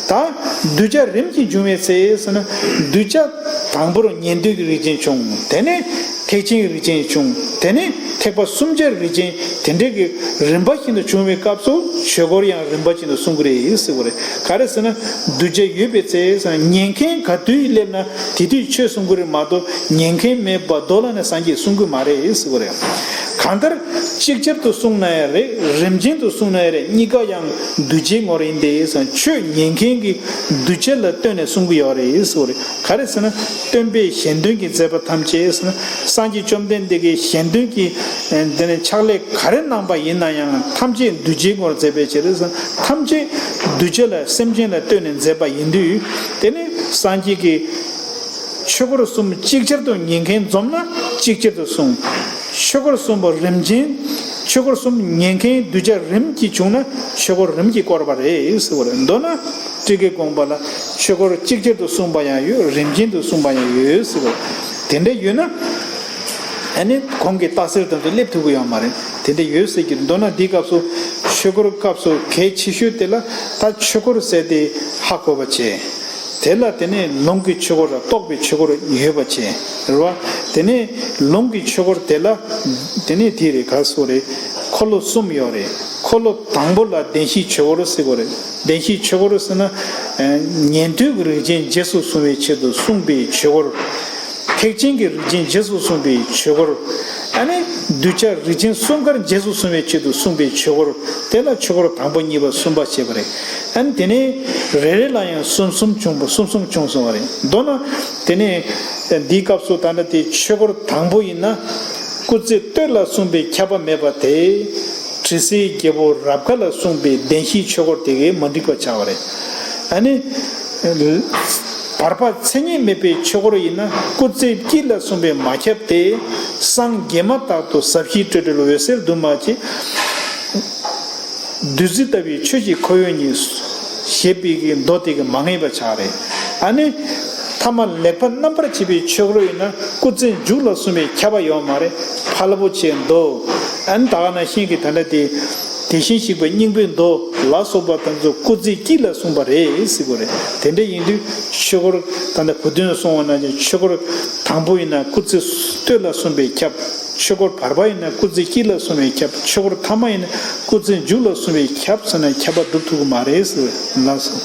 ད་གདུལ་བྱ་རིམ་གྱིས་འབྱུང་བའི་ཚེ་ཟེར་ན། གདུལ་བྱ་དང་པོར་ཉན་འདོད་ཀྱི་རིགས་ཅན་བྱུང་། དེ་ནས་ཐེག་ཆེན་གྱི་རིགས་ཅན་བྱུང་། དེ་ནས་ཐེག་པ་གསུམ་ཆར་རིགས་ཅན། དེ་འདྲའི་གི་རིམ་པ་བཞིན་དུ་བྱུང་བའི་སྐབས་སུ་ཆོས་འཁོར་ཡང་རིམ་པ་བཞིན་དུ་གསུང་གི་རེད་ཟེར་བ་རེད། ག་རེ་ཟེར་ན། གདུལ་བྱ་ཡོད་པའི་ཚེ་ཟེར་ན། ཉན་མཁན་ག་དུས་སླེབས་ན་དེ་དུས་ཆོས་གསུང་གི་རེད་མ་གཏོགས། ཉན་མཁན་མེད་པ་མདོ་ལ་ནི་སངས་རྒྱས་གསུང་གི་མ་རེད་ཟེར་བ་རེད། གང་ལྟར་ཅིག་ཅར་དུ་གསུངས་ན་ཡང་རེད། རིམ་ཅན་དུ་གསུངས་ན་ཡང་རེད། གཉིས་ཀ་ཡང་གདུལ་བྱའི་ངོར་ཡིན་ཏེ་ཟེར་ན། ཆོས་ཉན་མཁན་གྱི་གདུལ་བྱ་ལ་ལྟོས་ནས་གསུང་གི་ཡོད་རེད་ཟེར་བ་རེད། ག་རེ་ཟེར་ན། སྟོན་པས་གཞན་དོན་གྱི་མཛད་པ་ཐམས་ཅད་ཟེར་ན། སངས་རྒྱས་བཅོམ་ལྡན་འདས་ཀྱིས་གཞན་དོན་གྱི་དེ་ནས་ཕྱག་ལས་ག་རེ་གནང་པ་ཡིན་ན་ཡང་། ཐམས་ཅད་གདུལ་བྱའི་ངོར་མཛད་པའི་ཕྱིར་ཟེར་ན། ཐམས་ཅད་གདུལ་བྱ་ལ། སེམས་ཅན་ལ་ལྟོས་ནས་མཛད་པ་ཡིན་དུས། དེ་ནི་སངས་རྒྱས་ཀྱིས་ཆོས་འཁོར་གསུམ་ཅིག་ཅར་དུ་ཉན་མཁན་འཛོམས་ན་ཅིག་ཅར་དུ་གསུངས། ཆོས་འཁོར་གསུམ་པོ་རིམ་ཅན། ཆོས་འཁོར་གསུམ་ཉན་མཁན་གདུལ་བྱ་རིམ་གྱིས་བྱུང་ན་ཆོས་འཁོར་རིམ་གྱིས་བསྐོར་བ་རེད་ཟེར་བ་རེད། མདོར་ན་ཊཱི་ཀའི་དགོངས་པ་ལ་ཆོས་འཁོར་ཅིག་ཅར་དུ་གསུངས་པ་ཡང་ཡོད། རིམ་ཅན་དུ་གསུངས་པ་ཡང་ཡོད་ཟེར་བ། དེ་འདྲ་ཡོད་ན། ཨ་ནི་གོང་གི་རྟགས་གསལ་དང་དུ་སླེབས་ཐུབ་ཀྱི་ཡོད་མ་རེད། དེ་འདྲ་ཡོད་ཟེར་གྱི་རེད། མདོར་ན་འདིའི་སྐབས་སུ་ཆོས་འཁོར་སྐབས་སུ་གལ་ཆེ་ཤོས་དེ་ལ། ད་ཆོས་འཁོར་ཟེར་དེ་ཧ་གོ་བ་བྱས། དེ་ལ་དེ་ནས་ལུང་གི་ཆོས་འཁོར་ར་རྟོགས་པའི་ཆོས་འཁོར་ཡོད་པ་བྱས། རེད་བ། དེ་ནས་ལུང་གི་ཆོས་འཁོར་དེ་ལ། དེ་ནས་དེ་རེད། ག་སོ་རེད། འཁོར་ལོ་གསུམ་ཡོད་རེད། འཁོར་ལོ་དང་པོ་ལ་བདེན་བཞིའི་ཆོས་འཁོར་ཟེར་གོ་རེད། བདེན་བཞིའི་ཆོས་འཁོར་ཟེར་ན། ཉན་ཐོས་ཀྱི་རིགས་ཅན་རྗེས་སུ་བཟུང་བའི་ཆེད་དུ་གསུངས་པའི་ཆོས་འཁོར། ཐེག་ཆེན་གྱི་རིགས་ཅན་རྗེས་སུ་བཟུང་བའི་ཆོས་འཁོར། ཨ་ནི་གདུལ་བྱ་རིགས་ཅན་གསུམ་ཀར་རྗེས་སུ་བཟུང་བའི་ཆེད་དུ་གསུངས་པའི་ཆོས་འཁོར། དེ་ལ་ཆོས་འཁོར་དང་པོ་གཉིས་པ་གསུམ་པ་བྱས་པ་རེད། ཨ་ནི་དེ་ནས་རེ་རེ་ལ་ཡང་གསུམ་གསུམ་བྱུང་བ། གསུམ་གསུམ་བྱུང་སོང་བ་རེད། མདོར་ན་དེ་ནས་འདིའི་སྐབས་སུ་ད་ལྟ་དེ་ཆོས་འཁོར་དང་པོ་ཡིན་ན། སྐུ་ཚེ་སྟོད་ལ་གསུངས་པའི་ཁྱབ་པ་མེད་པ་དེ། དྲི་ཟའི་རྒྱལ་པོ་རབ་དགའ་ལ་གསུངས་པའི་བདེན་བཞིའི་ཆོས་འཁོར་དེ་གས་མ་འགྲིག་པ་ཆགས་པ་རེད། ཨ་ནི། བར་པ་མཚན་ཉིད་མེད་པའི་ཆོས་འཁོར་ཡིན་ན་སྐུ་ཚེ་དཀྱིལ་ལ་གསུངས་པས་མ་ཁྱབ་སྟེ། སངས་རྒྱས་མ་ཐག་ཏུ་ཟབ་ཞིའི་སྤྲོས་བྲལ་འོད་གསལ་འདུས་མ་བྱས། བདུད་རྩི་ལྟ་བུའི་ཆོས་ཀྱི་ཁོར་ཡུག་ཉིད། ཞེས་པའི་གི་མདོ་དེ་གི་མ་ངེས་པ་ཆགས་རེད། ཨ་ནི། ཐ་མ་ལེགས་པར་རྣམ་པར་ཕྱེ་བའི་ཆོས་འཁོར་ཡིན་ན་སྐུ་ཚེ་མཇུག་ལ་གསུངས་པས་ཁྱབ་པ་ཡོད་མ་རེད། ཕལ་པོ་ཆེ་མདོ། ཨ་ནི་ད་ག་ནང་བཞིན་གྱི་ད་ལྟ་དེ། དེ་བཞིན་གཤེགས་པའི་སྙིང་པོའི་མདོ་ལ་སོགས་པ་དང་ཚོ་སྐུ་ཚེ་དཀྱིལ་ལ་གསུངས་པ་རེད་ཟེར་དགོས་རེད། དེ་འདྲ་ཡིན་དུས་ཆོས་འཁོར་ད་ལྟ་གོ་དོན་གསུང་བ་ན་ཆོས་འཁོར་དང་པོ་ཡིན་ན་སྐུ་ཚེ་སྟོད་ལ་གསུངས་པས་ཁྱབ། ཆོས་འཁོར་བར་པ་ཡིན་ན་སྐུ་ཚེ་དཀྱིལ་ལ་གསུངས་པས་ཁྱབ། ཆོས་འཁོར་ཐ་མ་ཡིན་ན་སྐུ་ཚེ་མཇུག་ལ་གསུངས་པས་ཁྱབ་ཟེར་ན་ཁྱབ་པ་སྒྲུབ་ཐུབ་ཀྱི་མ་རེད་ཟེར་ལགས་སོ།